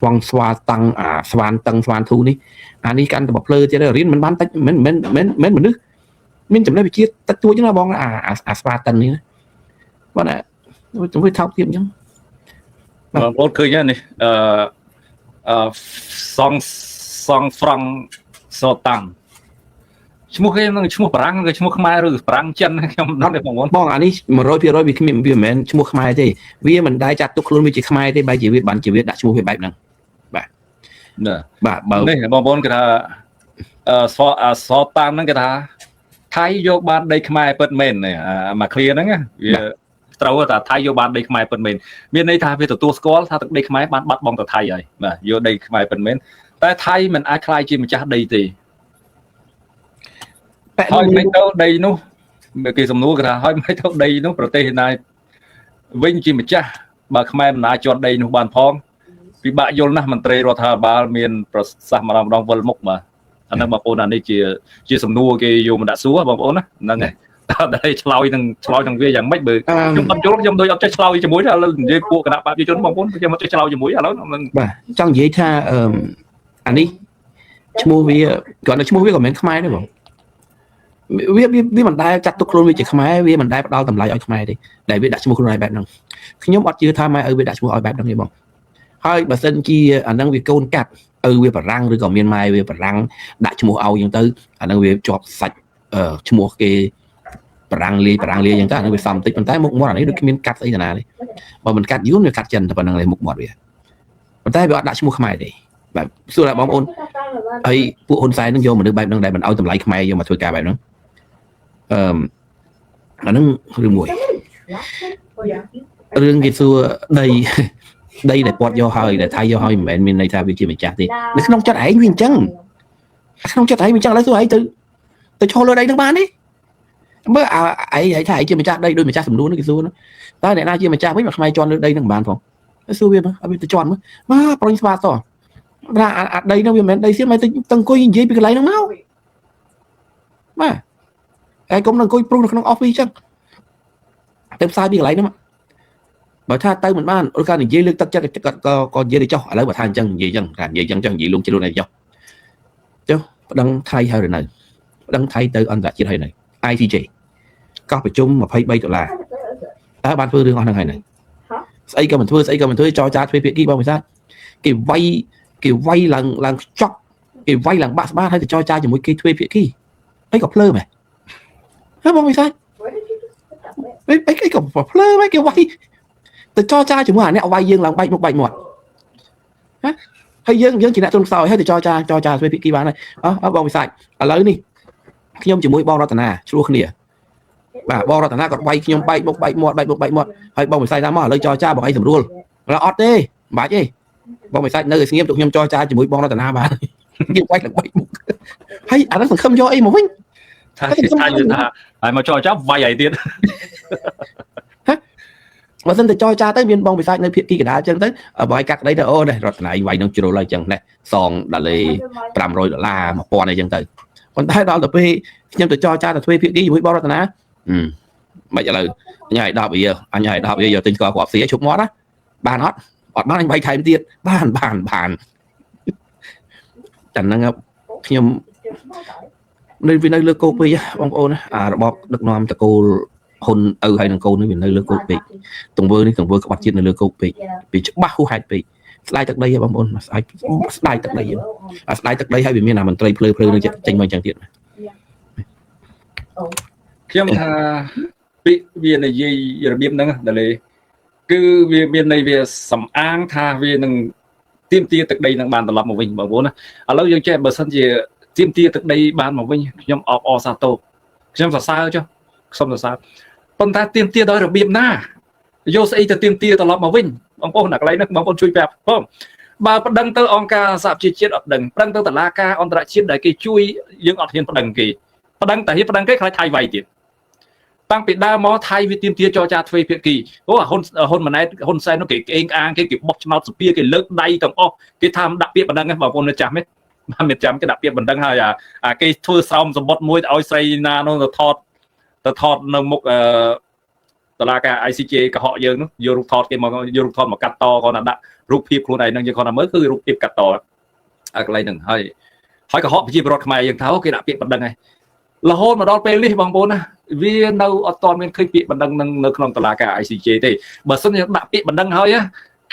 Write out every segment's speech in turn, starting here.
វងស្វាតាំងអាស្វានតឹងស្វានធូនេះអានេះកាន់តែបភ្លើទៀតរៀនមិនបានតិចមិនមិនមិនមិនមនុស្សមានចំណេះវិជ្ជាតិចតួចណាបងអាអាស្វាតិននេះណាបងណាជំរឿថោកទៀតអញ្ចឹង បងប្អូនឃើញនេះអឺអឺសងសងហ្វ្រង់សតាំងឈ្មោះគេនឹងឈ្មោះបារាំងឬឈ្មោះខ្មែរឬបារាំងចិនខ្ញុំមិនដឹងទេបងប្អូន បងអានេះ100%វាគ្មានវាមិនមែនឈ្មោះខ្មែរទេវាមិនដែលចាត់ទុកខ្លួនវាជាខ្មែរទេបែរជាវាបានជាវាដាក់ឈ្មោះវាបែបហ្នឹងបាទបាទបើ នេះបងប្អូនគេថាអឺសសតាមហ្នឹងគេថាថៃយកបានដីខ្មែរពិតមែនមកឃ្លាហ្នឹងវាត្រូវថាថៃយកបានដីខ្មែរពិតមែនមានន័យថាវាទទួលស្គាល់ថាទឹកដីខ្មែរបានបាត់បង់ទៅថៃហើយបាទយកដីខ្មែរពិតមែនតែថៃមិនអាចក្លាយជាម្ចាស់ដីទេហើយមិនទៅដីនោះគេសំណួរគេថាហើយមិនទៅដីនោះប្រទេសណាវិញជាម្ចាស់បើខ្មែរមិនអាចជាន់ដីនោះបានផងពិបាកយល់ណាស់មន្ត្រីរដ្ឋាភិបាលមានប្រសាសន៍ម្ដងម្ដងវិលមុខបាទអាហ្នឹងបងប្អូនអានេះជាសំណួរគេយកមកដាក់សួរបងប្អូនណាហ្នឹងហើយតែឆ្លើយនឹងឆ្លើយនឹងវាយ៉ាងម៉េចបើខ្ញុំអត់យល់ខ្ញុំដូចអត់ចេះឆ្លើយជាមួយឥឡូវនិយាយពួកគណៈបព្វជិជនបងប្អូនខ្ញុំអត់ចេះឆ្លើយជាមួយឥឡូវ នឹងបាទចង់និយាយថាអឺអានេះឈ្មោះវាគ្រាន់តែឈ្មោះវាក៏មិនមែនខ្មែរដែរបងវាវាមិនដែលចាត់ទុកខ្លួនវាជាខ្មែរវាមិនដែលផ្ដល់តម្លៃឲ្យខ្មែរទេដែលវាដាក់ឈ្មោះខ្លួនឯងបែបហ្នឹងខ្ញុំអត់ជឿថាម៉ែឪវាដាក់ឈ្មោះឲ្យបែបហ្នឹងទេបងហើយបើសិនជាអាហ្នឹងវាកូនកាត់ឪវាបារាំងឬក៏មានម៉ែវាបារាំងដាក់ឈ្មោះឲ្យអញ្ចឹងទៅអាហ្នឹងវាជាប់សាច់ឈ្មោះគេបារាំងលាយបារាំងលាយអញ្ចឹងទៅអាហ្នឹងវាសំតិចប៉ុន្តែមុខមាត់អានេះដូចគ្មានកាត់ស្អីតាណាទេបើមិនកាត់យួនវាកាត់ចិនតែប៉ុណ្្នឹងឯងមុខមាត់វាប៉ុន្តែវាអត់ដាក់ឈ្មោះខ្មែរទេបាទសួរថាបងប្អូនហើយពួកហ៊ុនសែននឹងយកមនុស្សបែបហ្នឹងដែលមិនឲ្យតម្លៃខ្មែរយកមកធ្វើការបែបហ្នឹងអឺអាហ្នឹងរឿងមួយរឿងគេសួរដីដីដែលពាត់យកហើយដែលថៃយកហើយមិនមែនមានន័យថាវាជាម្ចាស់ទេនៅក្នុងចិត្តឯងវាអញ្ចឹងក្នុងចិត្តឯងវាអញ្ចឹងឥឡូវសួរឯងទៅទៅឈរលើដីនឹងបានទេមើលឯងឯងថាឯងជាម្ចាស់ដីដូចម្ចាស់សំនួនគេសួរតើអ្នកណាជាម្ចាស់វិញមកខ្មែរជន់លើដីនឹងបានផងសួរវាមើលឲ្យវាទៅជន់មើលបាទប្រុញស្វាតថាអាដីនោះវាមិនមែនដីសៀមមិនទៅអង្គុយនិយាយពីកន្លែងហ្នឹងមកបាទឯងកុំនឹងអង្គុយព្រុសនៅក្នុង office អញ្ចឹងទៅផ្សាយពីកន្លែងហ្នឹងបើថាទៅមិនបានឬក៏និយាយលើកទឹកចិត្តក៏ក៏និយាយទៅចុះឥឡូវបើថាអញ្ចឹងនិយាយអញ្ចឹងថានិយាយអញ្ចឹងចឹងនិយាយលងជ្រុលឯងចុះចុះប្តឹងថៃហើយឬនៅប្តឹងថៃទៅអន្តរជាតិហើយនៅ ICJ កោះប្រជុំ23ដុល្លារតើបានធ្វើរឿងអស់ហ្នឹងហើយនៅស្អីក៏មិនធ្វើស្អីក៏មិនធ្វើចរចាទ្វេភាគីបងវិសាគេវាយគេវាយឡើងឡើងខ្ចប់គេវាយឡើងបាក់ស្បាតហើយទៅចរចាជាមួយគេទ្វេភាគីអីក៏ភ្លើមែនហើយបងវិសាអីអីក៏ភ្លើមែនគេវាយទៅចរចាជាមួយអាអ្នកវាយយើងឡើងបែកមុខបែកមាត់ហ៎ហើយយើងយើងជាអ្នកទុនខ្សោយហើយទៅចរចាចរចាទ្វេភាគីបានហើយអើបងវិសាឥឡូវនេះខ្ញុំជាមួយបងរតនាឆ្លោះគ្នាបាទបងរតនាគាត់វាយខ្ញុំបែកមុខបែកមាត់បែកមុខបែកមាត់ហើយបងវិស័យថាមកឥឡូវចរចាបងឯងស្រួលឥឡូវអត់ទេមិនបាច់ទេបងវិស័យនៅឲ្យស្ងៀមទុកខ្ញុំចរចាជាមួយបងរតនាបានគេវាយឡើងបែកមុខហើយអាហ្នឹងសង្ឃឹមយកអីមកវិញ ថាថាថាហើយមកចរចាវាយឲ្យទៀត បើសិនតែចរចាទៅមានបងវិសាចនៅភាគីកណ្ដាលអញ្ចឹងទៅបើឲ្យកាត់ក្តីទៅអូនេះរតនាវាយនឹងជ្រុលហើយអញ្ចឹងនេះសងដល់លេ500ដុល្លារ1000អីចឹងទៅប៉ុន្តែដល់ទៅពេលខ្ញុំទៅចរចាទៅធ្វើភាគីជាមួយបងរតនាមិនឥឡូវអញឲ្យ10រៀលអញឲ្យ10រៀលយកទិញស្ករគ្រាប់ស៊ីឲ្យឈប់មាត់ណាបានអត់អត់បានអញវាយថែមទៀតបានបានបានតែហ្នឹងខ្ញុំនៅវានៅលើគោកពេកបងប្អូនអារបបដឹកនាំតកូលហ៊ុនឪហើយនឹងកូននេះវានៅលើគោកពេកទង្វើនេះទង្វើក្បត់ជាតិនៅលើគោកពេកពីច្បាស់ហួសហេតុពេកស្ដាយទឹកដីបងប្អូនស្ដាយស្ដាយទឹកដីអាស្ដាយទឹកដីហើយវាមានអាមន្ត្រីភ្លើភ្លើនឹងចេញមកអញ្ចឹងទៀត ខ្ញុំថាពាក្យវានិយាយរបៀបហ្នឹងដល់លេគឺវាមានន័យវាសំអាងថាវានឹងទៀមទាទឹកដីនឹងបានត្រឡប់មកវិញបងប្អូនណាឥឡូវយើងចេះបើសិនជាទៀមទាទឹកដីបានមកវិញខ្ញុំអបអរសាទរខ្ញុំសរសើរចុះខ្ញុំសរសើរប៉ុន្តែទៀមទាដោយរបៀបណាយកស្អីទៅទៀមទាត្រឡប់មកវិញបងប្អូនអាកន្លែងហ្នឹងបងប្អូនជួយប្រាប់ផងបើប្តឹងទៅអង្គការសហប្រជាជាតិអត់ដឹងប្តឹងទៅតុលាការអន្តរជាតិដែលគេជួយយើងអត់ហ៊ានប្តឹងគេប្តឹងតែហ៊ានប្តឹងគេខ្លាចថៃវាយទៀតតាំងពីដើមមកថៃវាទៀមទាចរចាទ្វេភាគីអូហ៊ុនហ៊ុនម៉ាណែតហ៊ុនសែននោះគេក្អេងក្អាងគេគេបោះឆ្នោតសភាគេលើកដៃទាំងអស់គេថាមិនដាក់ពាក្យបណ្ដឹងហ្នឹងបងប្អូននៅចាស់មែនបានមានចាំគេដាក់ពាក្យបណ្ដឹងហើយអាគេធ្វើស្រោមសម្បត្តិមួយឲ្យស្រីណានោះទៅថតទៅថតនៅមុខអឺ តឡាការ ICJ កុហកយើងនោះយករូបថតគេមកយករូបថតមកកាត់តគាត់ណាដាក់រូបភាពខ្លួនឯងនឹងយើងគាត់ណាមើលគឺរូបភាពកាត់តអាកន្លែងហ្នឹងហើយកុហកប្រជាពលរដ្ឋខ្មែរយើងថាគេដាក់ពាក្យបណ្ដឹងហើយរហូតមកដល់ពេលនេះបងប្អូនណាវានៅអត់ទាន់មានឃើញពាក្យបណ្ដឹងនឹងនៅក្នុងតឡាការ ICJ ទេបើសិនជាដាក់ពាក្យបណ្ដឹងហើយ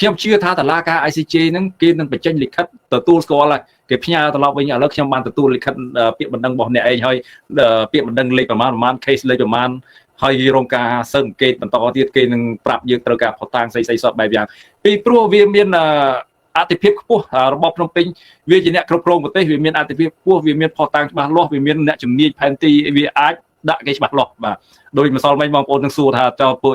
ខ្ញុំជឿថាតឡាការ ICJ ហ្នឹងគេនឹងបញ្ចេញលិខិតទទួលស្គាល់ហើយគេផ្ញើត្រឡប់វិញឥឡូវខ្ញុំបានទទួលលិខិតពាក្យបណ្ដឹងរបស់អ្នកឯងហើយពាក្យបណ្ដឹងលេខប្រមាណ case លេខប្រមាណហើយរងការស៊ើបអង្កេតបន្តទៀតគេនឹងប្រាប់យើងត្រូវការផុសតាងស្អីៗសតបែបយ៉ាងពីព្រោះវាមានអធិភាពខ្ពស់របបភ្នំពេញវាជាអ្នកគ្រប់គ្រងប្រទេសវាមានអធិភាពខ្ពស់វាមានផុសតាងច្បាស់លាស់វាមានអ្នកជំនាញផែនទីវាអាចដាក់គេច្បាស់លាស់បាទដោយម្សិលមិញបងប្អូននឹងសួរថាចោលពួក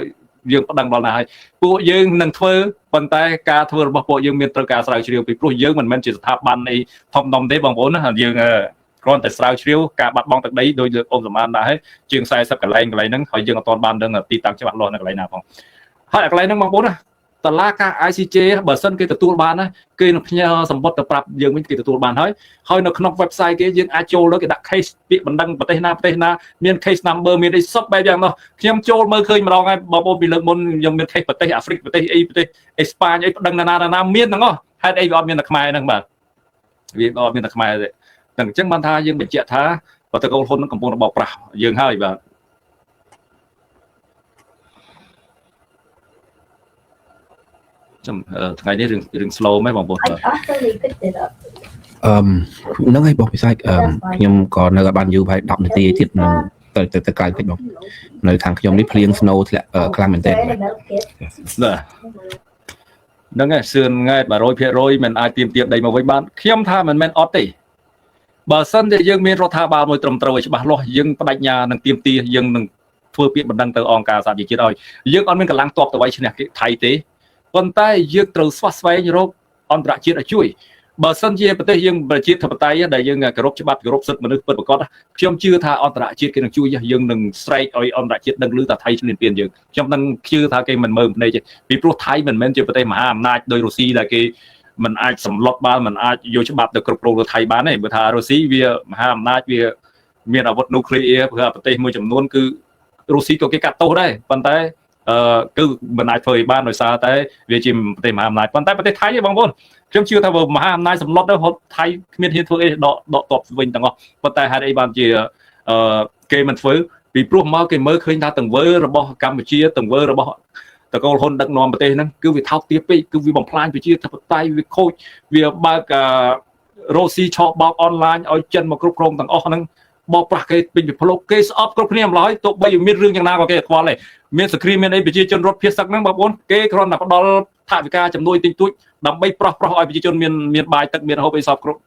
យើងប្តឹងដល់ណាហើយពួកយើងនឹងធ្វើប៉ុន្តែការធ្វើរបស់ពួកយើងមានត្រូវការស្រាវជ្រាវពីព្រោះយើងមិនមែនជាស្ថាប័នអីធំដុំទេបងប្អូនណាយើងគ្រាន់តែស្រាវជ្រាវការបាត់បង់ទឹកដីដោយលើកអ៊ំសមានដែរហើយជាង40កន្លែងហ្នឹងហើយយើងអត់ទាន់បានដឹងទីតាំងច្បាស់លាស់នៅកន្លែងណាផងហើយកន្លែងហ្នឹងបងប្អូនណាតឡាការ ICJ បើសិនគេទទួលបានណាគេនឹងផ្ញើសម្បត្តិទៅប្រាប់យើងវិញគេទទួលបានហើយហើយនៅក្នុង website គេយើងអាចចូលទៅគេដាក់ case ពាក្យបណ្ដឹងប្រទេសណាប្រទេសណាមាន case number មានអីសុទ្ធបែបយ៉ាងនោះខ្ញុំចូលមើលឃើញម្ដងហើយបងប្អូនពីលើកមុនខ្ញុំមាន case ប្រទេសអាហ្វ្រិកប្រទេសអីប្រទេសអេស្ប៉ាញអីប្តឹងណាណាមានទាំងអស់ហេតុអីវាអត់មានតែខ្មែរហ្នឹងបាទវាអត់មានតែខ្មែរទេតែអញ្ចឹងបានថាយើងបញ្ជាក់ថាបតកូលហ៊ុននឹងកំពុងរបបប្រាស់យើងហើយបាទថ្ងៃនេះរឿង slow មែនបងប្អូន ហ្នឹងហើយបងពិសេសខ្ញុំក៏នៅឲ្យបានយូរប្រហែល10នាទីទៀតនឹងទៅទៅក្រៅតិចបងនៅខាងខ្ញុំនេះភ្លៀង snow ធ្លាក់ខ្លាំងមែនទែន បាទហ្នឹងហើយសឿនង៉ែត100%មិនអាចទៀមទាដីមកវិញបានខ្ញុំថាមិនមែនអត់ទេបើសិនជាយើងមានរដ្ឋាភិបាលមួយត្រឹមត្រូវឲ្យច្បាស់លាស់យើងបដិញ្ញានឹងទៀមទាយើងនឹងធ្វើពាក្យបណ្ដឹងទៅអង្គការសហប្រជាជាតិឲ្យយើងអត់មានកម្លាំងទ័ពទៅវាយឈ្នះគេថៃទេប៉ុន្តែយើងត្រូវស្វះស្វែងរកអន្តរជាតិឲ្យជួយបើសិនជាប្រទេសយើងប្រជាធិបតេយ្យដែលយើងគោរពច្បាប់គោរពសិទ្ធិមនុស្សពិតប្រាកដខ្ញុំជឿថាអន្តរជាតិគេនឹងជួយយើងនឹងស្រែកឲ្យអន្តរជាតិដឹងឮថាថៃឈ្លានពានយើងខ្ញុំនឹងជឿថាគេមិនមើលភ្នែកទេពីព្រោះថៃមិនមែនជាប្រទេសមហាអំណាចដោយរុស្ស៊ីដែលគេមិនអាចសម្លុតបានមិនអាចយកច្បាប់ទៅគ្រប់គ្រងលើថៃបានទេបើថារុស្ស៊ីវាមហាអំណាចវាមានអាវុធនុយក្លេអ៊ែរព្រោះប្រទេសមួយចំនួនគឺរុស្ស៊ីក៏គេកាត់ទោសដែរប៉ុន្តែគឺមិនអាចធ្វើឲ្យបានដោយសារតែវាជាប្រទេសមហាអំណាចប៉ុន្តែប្រទេសថៃឯងបងប្អូនខ្ញុំជឿថាបើមហាអំណាចសម្លុតទៅថៃគ្មានហ៊ានធ្វើអីដកតបវិញទាំងអស់ប៉ុន្តែហេតុអីបានជាគេមិនធ្វើពីព្រោះមកគេមើលឃើញថាទង្វើរបស់កម្ពុជាទង្វើរបស់តកូលហ៊ុនដឹកនាំប្រទេសហ្នឹងគឺវាថោកទាបពេកគឺវាបំផ្លាញប្រជាធិបតេយ្យវាខូចវាបើករ៉ូស៊ីឆោបោកអនឡាញឲ្យចិនមកគ្រប់គ្រងទាំងអស់ហ្នឹងបោកប្រាស់គេពេញពិភពលោកគេស្អប់គ្រប់គ្នាម្ល៉េះទោះបីមានរឿងយ៉ាងណាក៏គេខ្វល់ដែរមានសង្គ្រាមមានអីប្រជាជនរត់ភៀសសឹកហ្នឹងបងប្អូនគេគ្រាន់តែផ្ដល់ថវិកាជំនួយតិចតួចដើម្បីប្រោះឲ្យប្រជាជនមានបាយទឹកមានហូបអីសពគ្រប់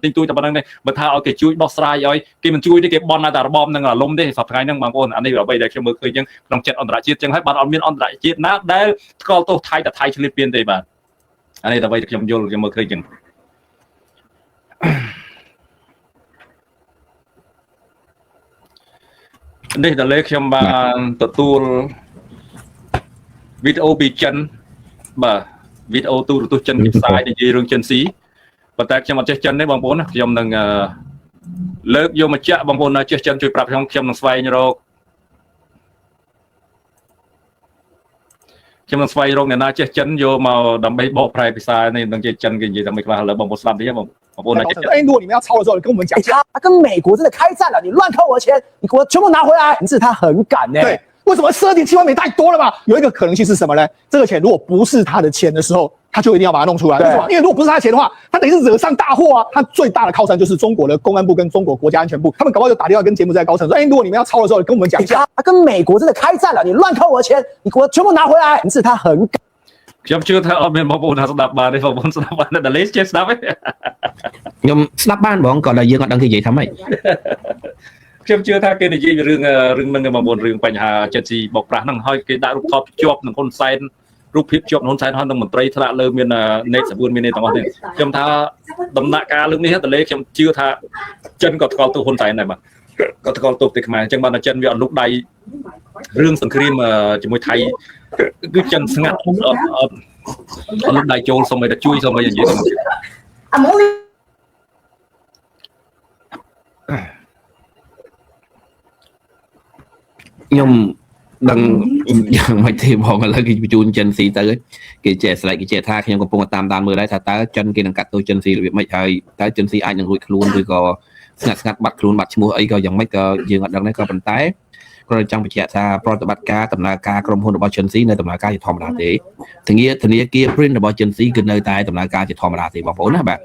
តិចតួចតែប៉ុណ្្នឹងទេបើថាឲ្យគេជួយដោះស្រាយឲ្យគេមិនជួយទេគេបន់តែរបបនឹងអាលំទេសប្តាហ៍ថ្ងៃហ្នឹងបងប្អូនអានេះអ្វីដែលខ្ញុំមើលឃើញចឹងក្នុងចិត្តអន្តរជាតិចឹងហើយបាទអត់មានអន្តរជាតិណាដែលថ្កោលទោសថៃតែថៃឆ្លៀតពៀនទេបាទអានេះអ្វីដែលខ្ញុំយល់ខ្ញុំមើលឃើញចឹងនេះដល់លេខ្ញុំបានទទួលវីដេអូពីចិនបាទវីដេអូទូរទស្សន៍ចិនគេផ្សាយនិយាយរឿងចិនស៊ីប៉ុន្តែខ្ញុំអត់ចេះចិនទេបងប្អូនខ្ញុំនឹងលើកយកមកចាក់បងប្អូនចេះចិនជួយប្រាប់ខ្ញុំខ្ញុំនឹងស្វែងរកអ្នកណាចេះចិនយកមកដើម្បីបកប្រែភាសានេះនឹងចេះចិនគេនិយាយតែមិនខ្លះឥឡូវបងប្អូនស្ដាប់តិចបង哎，如果你们要抄的时候，跟我们讲。他跟美国真的开战了，你乱扣我的钱，你给我全部拿回来。是他很敢呢。对，为什么12.7万美太多了吧？有一个可能性是什么呢？这个钱如果不是他的钱的时候，他就一定要把它弄出来。为什么？因为如果不是他的钱的话，他等于是惹上大祸啊！他最大的靠山就是中国的公安部跟中国国家安全部，他们搞不好就打电话跟柬埔寨高层说：哎，如果你们要抄的时候，跟我们讲一下。他跟美国真的开战了，你乱扣我的钱，你给我全部拿回来。是他很敢。 ខ្ញុំជឿថាអត់មានបងប្អូនថាស្ដាប់បានទេបងប្អូនស្ដាប់បានតែលេចេះស្ដាប់ទេ ខ្ញុំស្ដាប់បានបងក៏តែយើងអត់ដឹងគេនិយាយថាម៉េច ខ្ញុំជឿថាគេនិយាយរឿងហ្នឹងបងប្អូនរឿងបញ្ហាចិត្តស៊ីបោកប្រាស់ហ្នឹងហើយគេដាក់រូបថតភ្ជាប់នឹងហ៊ុនសែនរូបភាពភ្ជាប់នឹងហ៊ុនសែនហើយនឹងមន្ត្រីថ្នាក់លើមាននេតសវឿនមាននេះទាំងអស់នេះខ្ញុំថាដំណាក់កាលលើកនេះតលេខ្ញុំជឿថាចិនក៏ថ្កោលទោសហ៊ុនសែនដែរបាទក៏ថ្កោលទោសប្រទេសខ្មែរអញ្ចឹងបានតែចិនវាអត់លុកដៃរឿងសង្គ្រាមជាមួយថៃគឺចិនស្ងាត់អត់អត់លុកដៃចូលសូមឲ្យតែជួយសូមឲ្យនិយាយ ខ្ញុំ ដឹងយ៉ាងម៉េចទេបងឥឡូវគេបញ្ជូនចិនស៊ីទៅគេចេះស្រែកគេចេះថាខ្ញុំកំពុងតាមដានមើលដែរថាតើចិនគេនឹងកាត់ទោសចិនស៊ីរបៀបម៉េចហើយតើចិនស៊ីអាចនឹងរួចខ្លួនឬក៏ស្ងាត់ស្ងាត់បាត់ខ្លួនបាត់ឈ្មោះអីក៏យ៉ាងម៉េចក៏យើងអត់ដឹងដែរក៏ប៉ុន្តែគ្រាន់តែចង់បញ្ជាក់ថាប្រតិបត្តិការដំណើរការក្រុមហ៊ុនរបស់ចិនស៊ីនៅដំណើរការជាធម្មតាទេធនាគារ Print របស់ចិនស៊ីគឺនៅតែដំណើរការជាធម្មតាទេបងប្អូនណាបាទ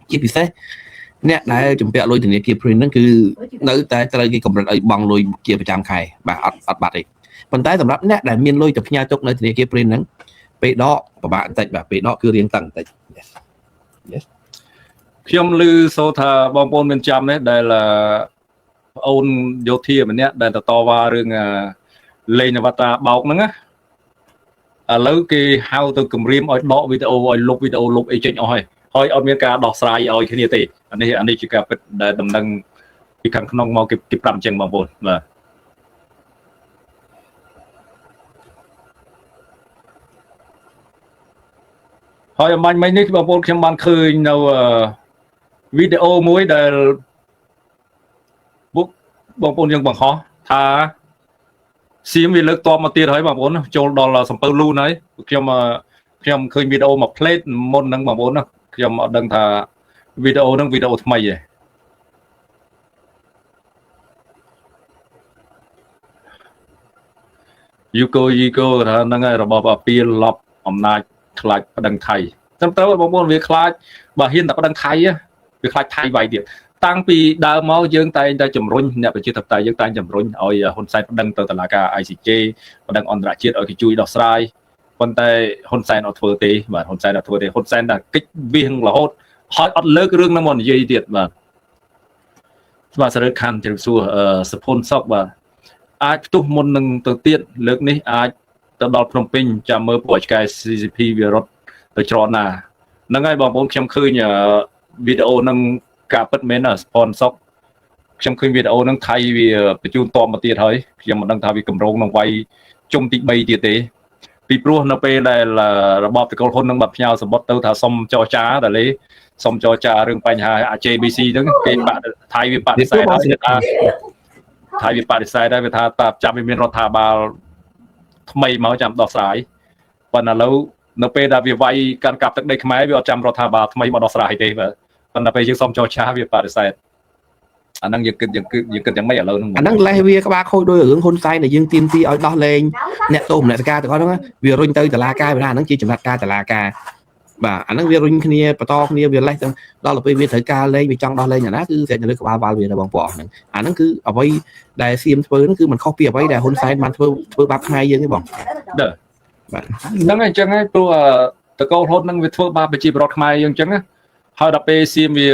ជាពិសេសអ្នកដែលជំពាក់លុយធនាគារ Print ហ្នឹងគឺនៅតែត្រូវគេកម្រិតឲ្យបង់លុយជាប្រចាំខែបាទអត់បាត់ទេប៉ុន្តែសម្រាប់អ្នកដែលមានលុយទៅផ្ញើទុកនៅធនាគារ Print ហ្នឹងពេលដកពិបាកបន្តិចបាទពេលដកគឺរៀងតឹងបន្តិច Yes Yes ខ្ញុំឮសូថាបងប្អូនមានចាំទេដែលប្អូនយោធាម្នាក់ដែលតវ៉ារឿងលេងនវតាបោកហ្នឹងណាឥឡូវគេហៅទៅគម្រាមឲ្យដកវីដេអូឲ្យលុបវីដេអូលុបអីចេញអស់ហើយហើយអត់មានការដោះស្រាយឲ្យគ្នាទេអានេះជាការពិតដែលដំណឹងពីខាងក្នុងមកគេប្រាប់អញ្ចឹងបងប្អូនបាទហើយអំបញ្ញមិញនេះបងប្អូនខ្ញុំបានឃើញនៅវីដេអូមួយដែលពួកបងប្អូនយើងបង្ហោះថាសៀមវាលើកតបមកទៀតហើយបងប្អូនចូលដល់សំពៅលូនហើយខ្ញុំឃើញវីដេអូមួយផ្លេតមុនហ្នឹងបងប្អូនណាខ្ញុំអត់ដឹងថាវីដេអូហ្នឹងវីដេអូថ្មីទេយូកូយីកូថាហ្នឹងហើយរបបអាពីលប់អំណាចខ្លាចប្តឹងថៃត្រឹមត្រូវបងប្អូនវាខ្លាចបើហ៊ានតែប្តឹងថៃវាខ្លាចថៃវាយទៀតតាំងពីដើមមកយើងតែងតែជំរុញអ្នកប្រជាធិបតេយ្យយើងតែងជំរុញឲ្យហ៊ុនសែនប្តឹងទៅតុលាការ ICJ ប្តឹងអន្តរជាតិឲ្យគេជួយដោះស្រាយប៉ុន្តែហ៊ុនសែនអត់ធ្វើទេបាទហ៊ុនសែនអត់ធ្វើទេហ៊ុនសែនតែកិច្ចវាងរហូតហើយអត់លើករឿងហ្នឹងមកនិយាយទៀតបាទបាទសរិទ្ធខណ្ឌជម្រាបសួរសុភុនសុកបាទអាចផ្ទុះមុននឹងទៅទៀតលើកនេះអាចទៅដល់ភ្នំពេញចាំមើលពួកឆ្កែ CCP វារត់ទៅច្រកណាហ្នឹងហើយបងប្អូនខ្ញុំឃើញវីដេអូហ្នឹងការពិតមែនណាសុភុនសុកខ្ញុំឃើញវីដេអូហ្នឹងថៃវាបញ្ជូនតបមកទៀតហើយខ្ញុំមិនដឹងថាវាកម្រងនឹងវាយជុំទី3ទៀតទេពីព្រោះនៅពេលដែលរបបតកូលហ៊ុននឹងបាត់ផ្ញើសម្បត្តិទៅថាសុំចរចាដល់លេសុំចរចារឿងបញ្ហា JBC ហ្នឹងគេបាក់ថៃវាបដិសេធហើយថាថៃវាបដិសេធហើយវាថាតាចាំវាមានរដ្ឋាភិបាលថ្មីមកចាំដោះស្រាយប៉ុន្តែឥឡូវនៅពេលដែលវាវាយកាន់កាប់ទឹកដីខ្មែរវាអត់ចាំរដ្ឋាភិបាលថ្មីមកដោះស្រាយទេបាទប៉ុន្តែពេលយើងសុំចរចាវាបដិសេធអាហ្នឹងយើងគិតយើងគិតយ៉ាងម៉េចឥឡូវហ្នឹងអាហ្នឹងលេះវាក្បាលខូចដោយរឿងហ៊ុនសែនដែលយើងទាមទារឲ្យដោះលែងអ្នកទោសមនសិការទាំងអស់ហ្នឹងវារុញទៅតុលាការវាថាអាហ្នឹងជាចំណាត់ការតុលាការបាទអាហ្នឹងវារុញគ្នាបន្តគ្នាវាលេះទៅដល់ទៅពេលវាត្រូវការលែងវាចង់ដោះលែងអាណាគឺស្រេចនៅលើក្បាលវ៉ាល់វាដល់បងប្អូនហ្នឹងអាហ្នឹងគឺអ្វីដែលសៀមធ្វើហ្នឹងគឺมันខុសពីអ្វីដែលហ៊ុនសែនបានធ្វើបាបខ្មែរយើងទេបងបាទហ្នឹងហើយអញ្ចឹងហើយព្រោះតកូលហ៊ុនហ្នឹងវាធ្វើបាបប្រជាពលរដ្ឋខ្មែរយើងអញ្ចឹងណាហើយដល់ពេលសៀមវា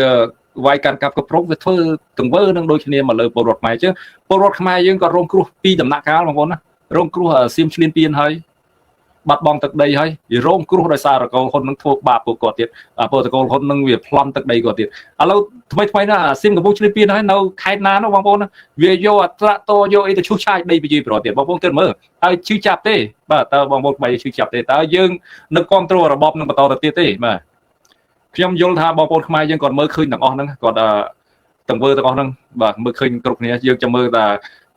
វាយកាន់កាប់គ្រប់គ្រងវាធ្វើទង្វើនឹងដូចគ្នាមកលើពលរដ្ឋខ្មែរចឹងពលរដ្ឋខ្មែរយើងក៏រងគ្រោះពីដំណាក់កាលបងប្អូនណារងគ្រោះសៀមឈ្លានពានហើយបាត់បង់ទឹកដីហើយវារងគ្រោះដោយសារតកូលហ៊ុននឹងធ្វើបាបពួកគាត់ទៀតពលតកូលហ៊ុននឹងវាប្លន់ទឹកដីគាត់ទៀតឥឡូវថ្មីថ្មីណាសៀមកំពុងឈ្លានពានហើយនៅខេត្តណានោះបងប្អូនណាវាយកអត្រាតយកអីទៅឈូសឆាយដីប្រជាពលរដ្ឋទៀតបងប្អូនគិតមើលហើយឈឺចាប់ទេបាទតើបងប្អូនខ្មែរឈឺចាប់ទេតើយើងនឹងគ្រប់គ្រងរបបនឹងបន្តទៅទៀតទេបាទខ្ញុំយល់ថាបងប្អូនខ្មែរយើងគាត់មើលឃើញទាំងអស់ហ្នឹងគាត់ទង្វើទាំងអស់ហ្នឹងបាទមើលឃើញគ្រប់គ្នាយើងចាំមើលថា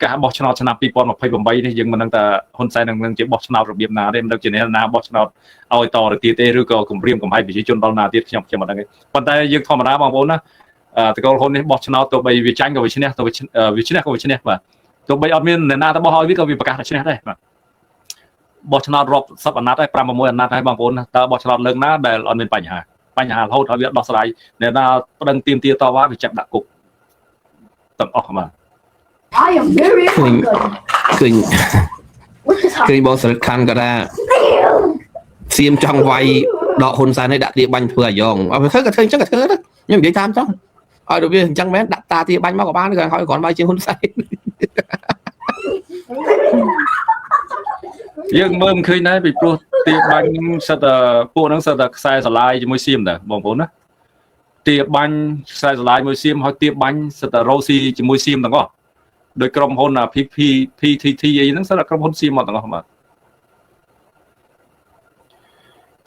ការបោះឆ្នោតឆ្នាំ2028នេះយើងមិនដឹងថាហ៊ុនសែននឹងជាបោះឆ្នោតរបៀបណាទេមិនដឹងជាអ្នកណាបោះឆ្នោតឲ្យតទៅទៀតទេឬក៏គម្រាមកំហែងប្រជាជនដល់ណាទៀតខ្ញុំមិនដឹងទេប៉ុន្តែយើងធម្មតាបងប្អូនណាតកូលហ៊ុននេះបោះឆ្នោតទោះបីវាចាញ់ក៏វាឈ្នះទោះវាឈ្នះក៏វាឈ្នះបាទទោះបីអត់មានអ្នកណាទៅបោះឲ្យវាក៏វាប្រកាសថាឈ្នះដែរបាទបោះឆ្នោតរាប់សិបអាណត្តិហើយ5 6អាណត្តិហើយបងប្អូនតើបោះឆ្នោតលើកណាដែលអត់មានបញ្ហារហូតហើយវាដោះស្រាយអ្នកណាប្តឹងទាមទារតវ៉ាវាចាប់ដាក់គុកទាំងអស់បាទ I am very hungry ឃើញបងសរិទ្ធខណ្ឌក៏ថាសៀមចង់វាយដកហ៊ុនសែនឲ្យដាក់ទាបាញ់ធ្វើអាយ៉ងអត់ធ្វើក៏ធ្វើអញ្ចឹងក៏ធ្វើដែរខ្ញុំនិយាយតាមចង់ឲ្យវាអញ្ចឹងមែនដាក់តាទាបាញ់មកក៏បានក៏ឲ្យគ្រាន់វាយជាងហ៊ុនសែន យើងមើលមិនឃើញដែរពីព្រោះទាបាញ់សិតតែពួកហ្នឹងសិតតែខ្សែស្រឡាយជាមួយសៀមដែរបងប្អូនណាទាបាញ់ខ្សែស្រឡាយមួយសៀមហើយទាបាញ់សិតតែរ៉ូស៊ីជាមួយសៀមទាំងអស់ដោយក្រុមហ៊ុន PP PTT អីហ្នឹងសិតតែក្រុមហ៊ុនសៀមមកទាំងអស់បាទ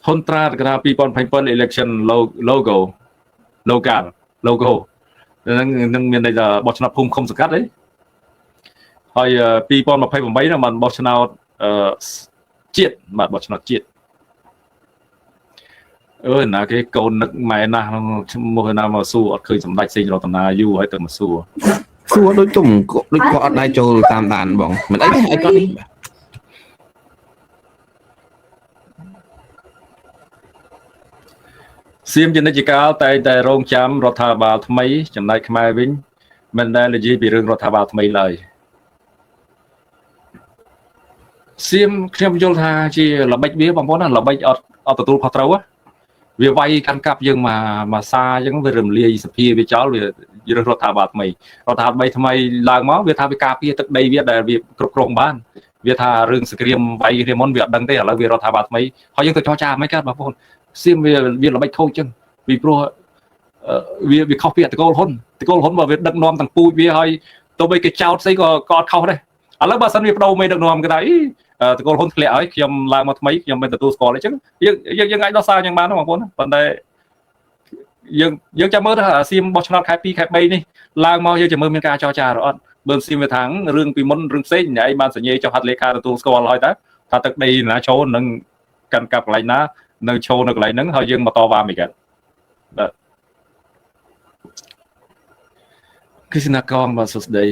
ហ៊ុនត្រាកណា2027 election logo local logo ហ្នឹងនឹងមានន័យថាបោះឆ្នោតភូមិឃុំសង្កាត់អី ហើយ2028ហ្នឹងបានបោះឆ្នោតជាតិបាទបោះឆ្នោតជាតិអើណាគេកូននឹកម៉ែណាស់ឈ្មោះណាមកសួរអត់ឃើញសម្ដេចសេងរតនាយូរហើយទៅមកសួរ សួរដូចទុំដូចគាត់អត់ដែរចូលតាមដានបងមិនអីទេអីគាត់នេះបាទ សៀមជានិច្ចកាលតែតែរងចាំរដ្ឋាភិបាលថ្មីចំណែកខ្មែរវិញមិនដែលនិយាយពីរឿងរដ្ឋាភិបាលថ្មីឡើយសៀមខ្ញុំយល់ថាជាល្បិចវាបងប្អូនណាល្បិចអត់ទទួលខុសត្រូវវាវាយកាន់កាប់យើងមកសាអញ្ចឹងវារំលាយសភាវាចោលវារើសរដ្ឋាភិបាលថ្មីរដ្ឋាភិបាលថ្មីឡើងមកវាថាវាការពារទឹកដីវាដែលវាគ្រប់គ្រងបានវាថារឿងសង្គ្រាមវាយគ្នាមុនវាអត់ដឹងទេឥឡូវវារដ្ឋាភិបាលថ្មីហើយយើងទៅចរចាមិនកើតបងប្អូនសៀមវាល្បិចខូចចឹងពីព្រោះវាខុសពីតកូលហ៊ុនតកូលហ៊ុនបើវាដឹកនាំទាំងពូជវាហើយទោះបីគេចោតស្អីក៏អត់ខុសដែរឥឡូវបើសិនវាបដូរមេដឹកនាំគេថាតកូលហ៊ុនធ្លាក់ហើយខ្ញុំឡើងមកថ្មីខ្ញុំមិនទទួលស្គាល់អញ្ចឹងយើងអាចដោះសារយ៉ាងបានបងប្អូនប៉ុន្តែយើងចាំមើលថាសៀមបោះឆ្នោតខែ2ខែ3នេះឡើងមកយើងចាំមើលមានការចរចាឬអត់បើសៀមវាថារឿងពីមុនរឿងផ្សេងឯងបានសញ្ញាចុះហត្ថលេខាទទួលស្គាល់ហើយតើថាទឹកដីណាចូលនឹងកាន់កាប់កន្លែងណានៅឈរនៅកន្លែងហ្នឹងហើយយើងមកតវ៉ាមិនកើតបាទគឺស្នាក់កងបាទសួស្តី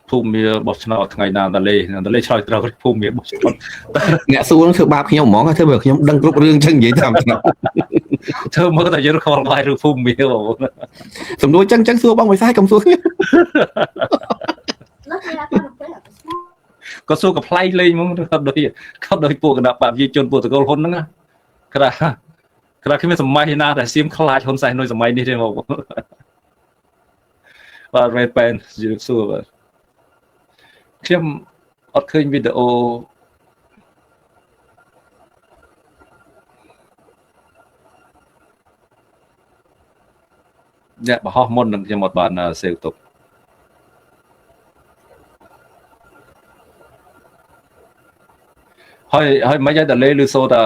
ភូមិបោះឆ្នោតថ្ងៃណាតាលេតាលេឆ្លើយត្រូវភូមិបោះឆ្នោតអ្នកសួរធ្វើបាបខ្ញុំហ្មងធ្វើបើខ្ញុំដឹងគ្រប់រឿងចឹងនិយាយតាមឆ្នោតធ្វើមើលតែយើងខលបាយឬភូមិបងប្អូនសំណួរចឹងសួរបងវិសាយកុំសួរខ្ញុំ ក៏សួរកំប្លែងលេងហ្មងគាត់ដូចពួកគណៈបព្វជិជនពួកតកូលហ៊ុនហ្នឹងក្រាក្រាគ្មានសម័យណាដែលសៀមខ្លាចហ៊ុនសែននៅសម័យនេះទេបងបាទរ៉េប៉ែនជម្រាបសួរបាទខ្ញុំអត់ឃើញវីដេអូអ្នកបរោះមុននឹងខ្ញុំអត់បានសេវទុកហើយមិនឲ្យតែលេឬសូតា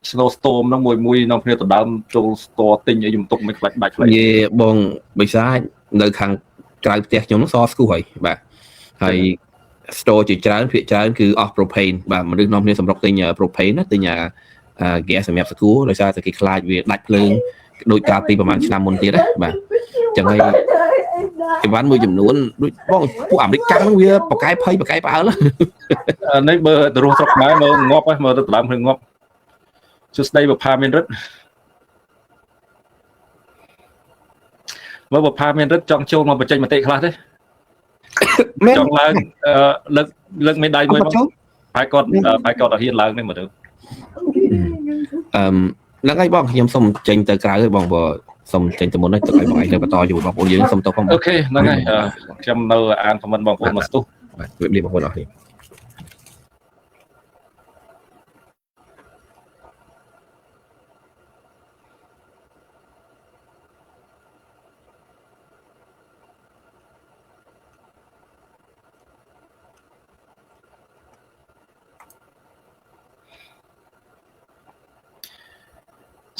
snow storm ហ្នឹងមួយៗក្នុងគ្នាដដើមចូល store ទិញឲ្យខ្ញុំទុកមិនខ្លាចដាច់ខ្លាច យេបងបិសាចនៅខាងក្រៅផ្ទះខ្ញុំហ្នឹងសស្គូហើយបាទហើយ store ជាច្រើនភាគច្រើនគឺអស់ propane បាទមនុស្សនាំគ្នាសម្រុកទិញ propane ណាទិញអា gas សម្រាប់សកួរដោយសារតែគេខ្លាចវាដាច់ភ្លើងដូចកាលពីប្រហែលឆ្នាំមុនទៀតណាបាទចឹងហើយអីវ៉ាន់មួយចំនួនដូចបងពួកអាមេរិកកាំងហ្នឹងវាបកែភ័យបកែផ្អើល នេះបើទៅរស់ស្រុកខ្មែរមើលងាប់មើលទៅដើមភ្លើងងាប់សួស្តីបផាមានរិទ្ធមើលបផាមានរិទ្ធចង់ចូលមកបញ្ចេញមតិខ្លះទេចង់ឡើងលើកមេដៃមួយមកហើយគាត់អត់ហ៊ានឡើងទេមើលទៅ ហ្នឹងហើយបងខ្ញុំសុំចេញទៅក្រៅហើយបងបើសុំចេញទៅមុនហើយទុកឲ្យបងឯងទៅបន្តជាមួយបងប្អូនយើងសុំទោសផង អូខេហ្នឹងហើយខ្ញុំនៅអានខមមិនបងប្អូនមកស្ទុះបាទជម្រាបលាបងប្អូនអរគ្នា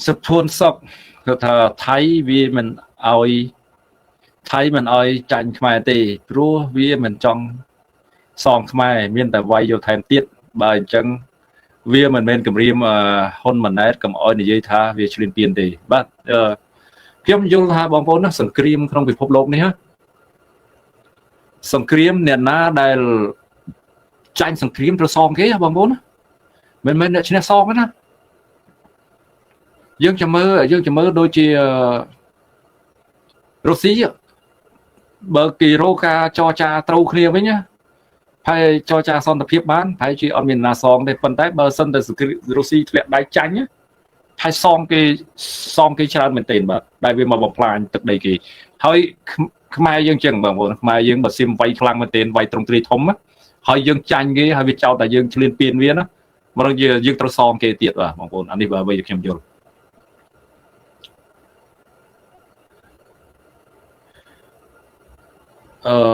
សុភួនសុកគាត់ថាថៃវាមិនឲ្យថៃមិនឲ្យចាញ់ខ្មែរទេព្រោះវាមិនចង់សងខ្មែរមានតែវាយយកថែមទៀតបើអញ្ចឹងវាមិនមែនគម្រាមហ៊ុនម៉ាណែតកុំឲ្យនិយាយថាវាឈ្លានពានទេបាទខ្ញុំយល់ថាបងប្អូនណាសង្គ្រាមក្នុងពិភពលោកនេះសង្គ្រាមអ្នកណាដែលចាញ់សង្គ្រាមត្រូវសងគេបងប្អូនណាមិនមែនអ្នកឈ្នះសងទេណាយើងចាំមើលដូចជារុស្ស៊ីបើគេរកការចរចាត្រូវគ្នាវិញណាហើយចរចាសន្តិភាពបានប្រហែលជាអត់មានណាសងទេប៉ុន្តែបើសិនតែរុស្ស៊ីធ្លាក់ដៃចាញ់ហើយសងគេច្រើនមែនទែនបាទដែលវាមកបំផ្លាញទឹកដីគេហើយខ្មែរយើងចឹងបងប្អូនខ្មែរយើងបើសៀមវាយខ្លាំងមែនទែនវាយត្រង់ទ្រាយធំហើយយើងចាញ់គេហើយវាចោទតែយើងឈ្លានពានវាណាមកយើងត្រូវសងគេទៀតបាទបងប្អូនអានេះបើអ្វីខ្ញុំយល់